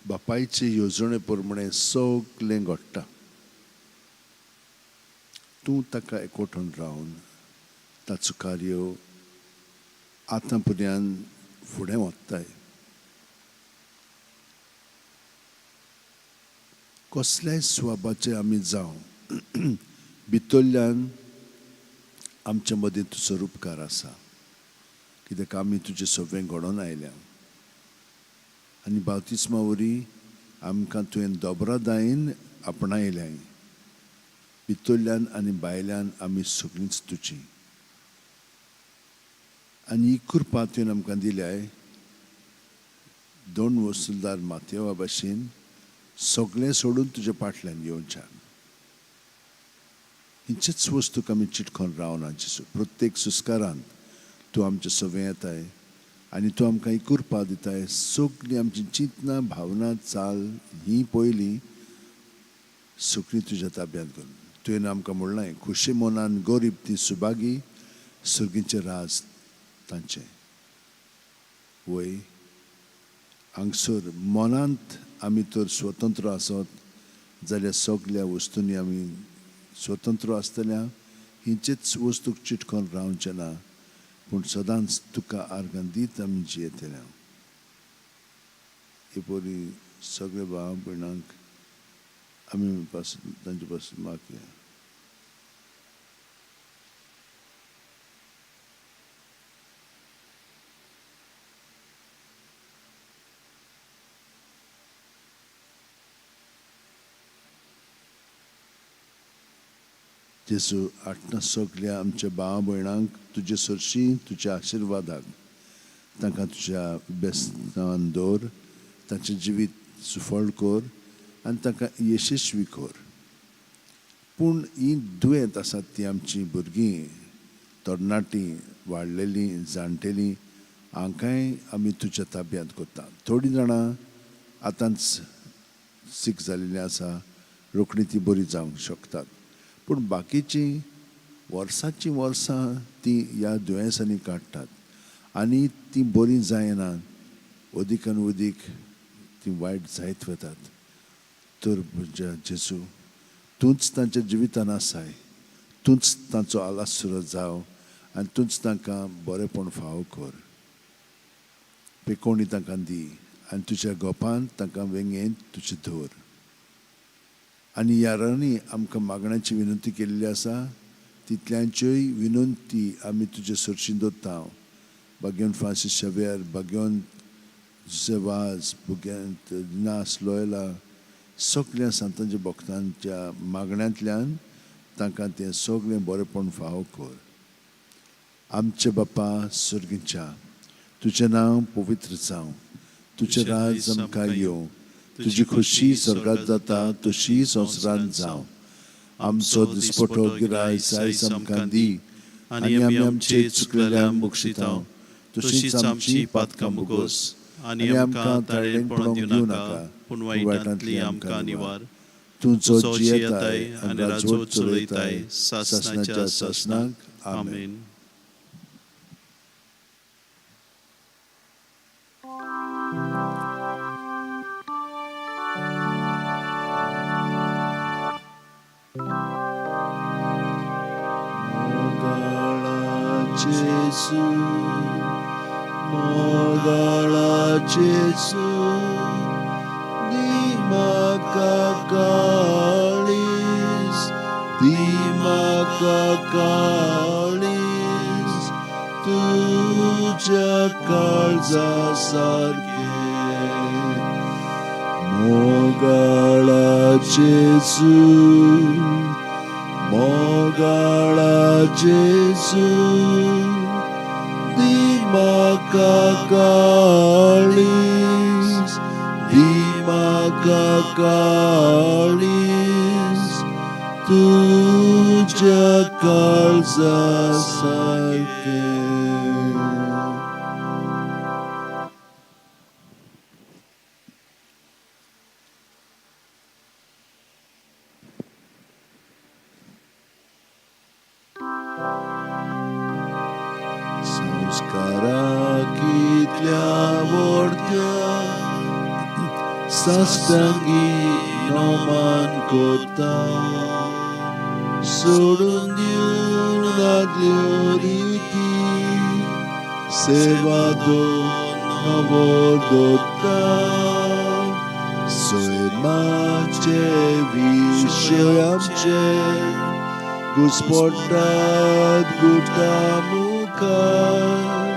C: बापायचे येवजणे प्रमाणे सगळें घडटा. तूं ताका एकवटून रावन ताचो कार्य आतां पर्यंत फुडें वताय. कसल्याय स्वभावाचे आमी जावं, भितरल्यान आमच्या मदीं तुजो रुपकार आसा, कित्याक आमी तुजें सगळें घडोवन आयल्या आनी बाप्तिस्मा वरी आमकां तुवें दोबरादायेन आपणायल्याय. भितरल्यान आनी भायल्यान आमी सगळींच तुजी, आनी ही कृपा तुवें आमकां दिल्याय. दोन वसुलदार मातयेवा भाशेन सगळें सोडून तुजे फाटल्यान येवच्यान हिंचेच वस्तूक आमी चिटकोन रावना जेजू. प्रत्येक सुस्कारांत तूं आमचे सवें येताय आनी तूं आमकां ही कृपा दिताय. सगळीं आमची चिंतनां, भावना, चाल ही पयलीं सगळीं तुज्या ताब्यांत करून तुवें आमकां म्हणलां, खुशी मनान गरीब ती सुभागी, सर्गीचें राज तांचें. वय, हांगसर मनांत आमी तर स्वतंत्र आसत जाल्यार सगल्या वस्तूंनी आमी स्वतंत्र आसतल्या. हिंचेच वस्तूक चिटकोन रावचें ना, पूण सदांच तुका आर्गां दीत आमी जियेतल्या. हे परी सगळे भाव भयणांक आमी पासून तांचे पासून मागया. जेजू, आठना सगल्या आमच्या भाव भयणांक तुजे सरशी तुज्या आशिर्वादाक तांकां तुज्या बेस्तान दवर, तांचें जिवीत सुफळ कर आनी तांकां यशस्वी कर. पूण ही दुयेंत आसात ती आमची भुरगीं, तरणाटीं, वाडलेलीं, जाणटेलीं, हांकांय आमी तुज्या ताब्यांत करता. थोडीं जाणां आतांच सीक जाल्लीं आसा, रोखडी ती बरी जावंक शकतात, पूण बाकीचीं वर्साचीं वर्सां तीं ह्या दुयेंसांनी काडटात आनी तीं बरीं जायनात, अदीक आनी अदीक तीं वायट जायत वतात. तर म्हज्या जेजू, तूंच तांच्या जिवितान आसाय, तूंच तांचो आलासरो जाव आनी तूंच तांकां बरेंपण फावो कर. पेकोणी तांकां दी आनी तुज्या गोपान तांकां वेंगेंत तुजें दवर. आनी यारांनी आमकां मागण्याची विनंती केल्ली आसा, तितल्यांच्योय विनंती आमी तुजे सरशी दवरता. भाग्यवंत फ्रांसीस शेव्यर, भाग्यवंत जुसेवाज, भुग्यांत नास लोयला, सगल्या सांतांच्या भक्तांच्या मागण्यांतल्यान तांकां तें सगळें बरेंपण फावो कर. आमचे बापा सर्गीच्या, तुजें नांव पवित्र जावं, तुजें राज आमकां येवं, तुजी खुशी स्वर्गात जाता तशी संवसारांत जावं. आमचो दिसपटो गिरायस आयज आमकां दी आनी आमी आमचे चुकलेल्यांक बक्षिता तशीच आमची पातकां मुगोस
B: आनी आमकां ताळेण पडोवंक दिवं नाका, पूण वायटांतली आमकां निवार.
C: तूं जो जियेताय आनी राजवट चलयताय सासणाच्या सासणाक. आमेन.
B: आमेन.
C: मोगाळा जेजू, मोगाळा जेजू, दी म्हाका काळीज, दी म्हाका काळीज तुज्या काळजा सारकें. मोगाळा जेजू, मोगाळा जेजू, दी म्हाका काळीज, दी म्हाका काळीज तुज्या काळजा सारकें. संस्कारा कितल्या व्हडत्या साश्टांगी नमन करता, सोडून दिवन आदल्यो रिती सेवा नवो दोता सैमाचे विशय आमचे घुसपडटात गुटा मुखार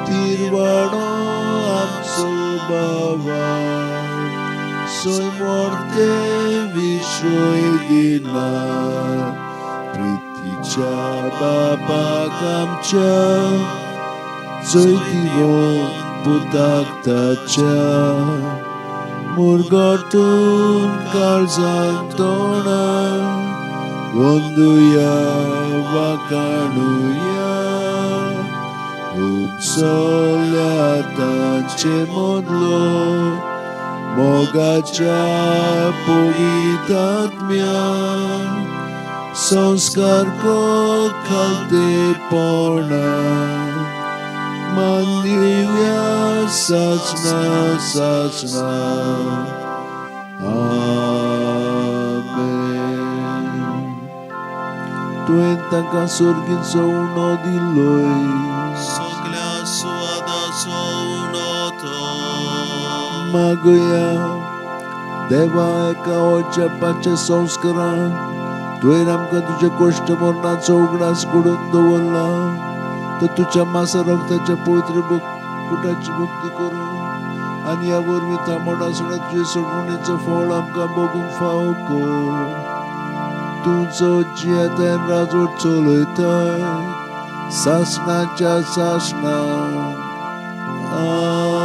C: तिरवाडो आमचो बाबा सैमोर्ते विशय दिना प्रितीच्या बापाक आमच्या जैतिवंत पुताक ताच्या मुरगटून काळजान तोंडान वंदुया वाकाणुया उपसल्या तांचे मदलो मोगाच्या पवितात्म्या संस्कार खालतेपणा मानदिवया सासना सासना. आमेन. तुवें तांकां सर्गीचो उणो दिलोय
B: सगल्या सुवादाचो उणो तो.
C: मागया देवा एका अजापाच्या संस्कारान तुवें आमकां तुज्या कोश्ट मरणाचो उगडास घडोवन दवरला तर तुज्या मासा रक्ताच्या पवित्र कुटाची भक्ती करून आनी ह्या वरवीं तांबड आसल्या तुजे सोडवणेचो फळ आमकां भोगूंक फावो कर. तूं जो जियेताय राजवट चलयताय सासणाच्या सासणाक. आमेन.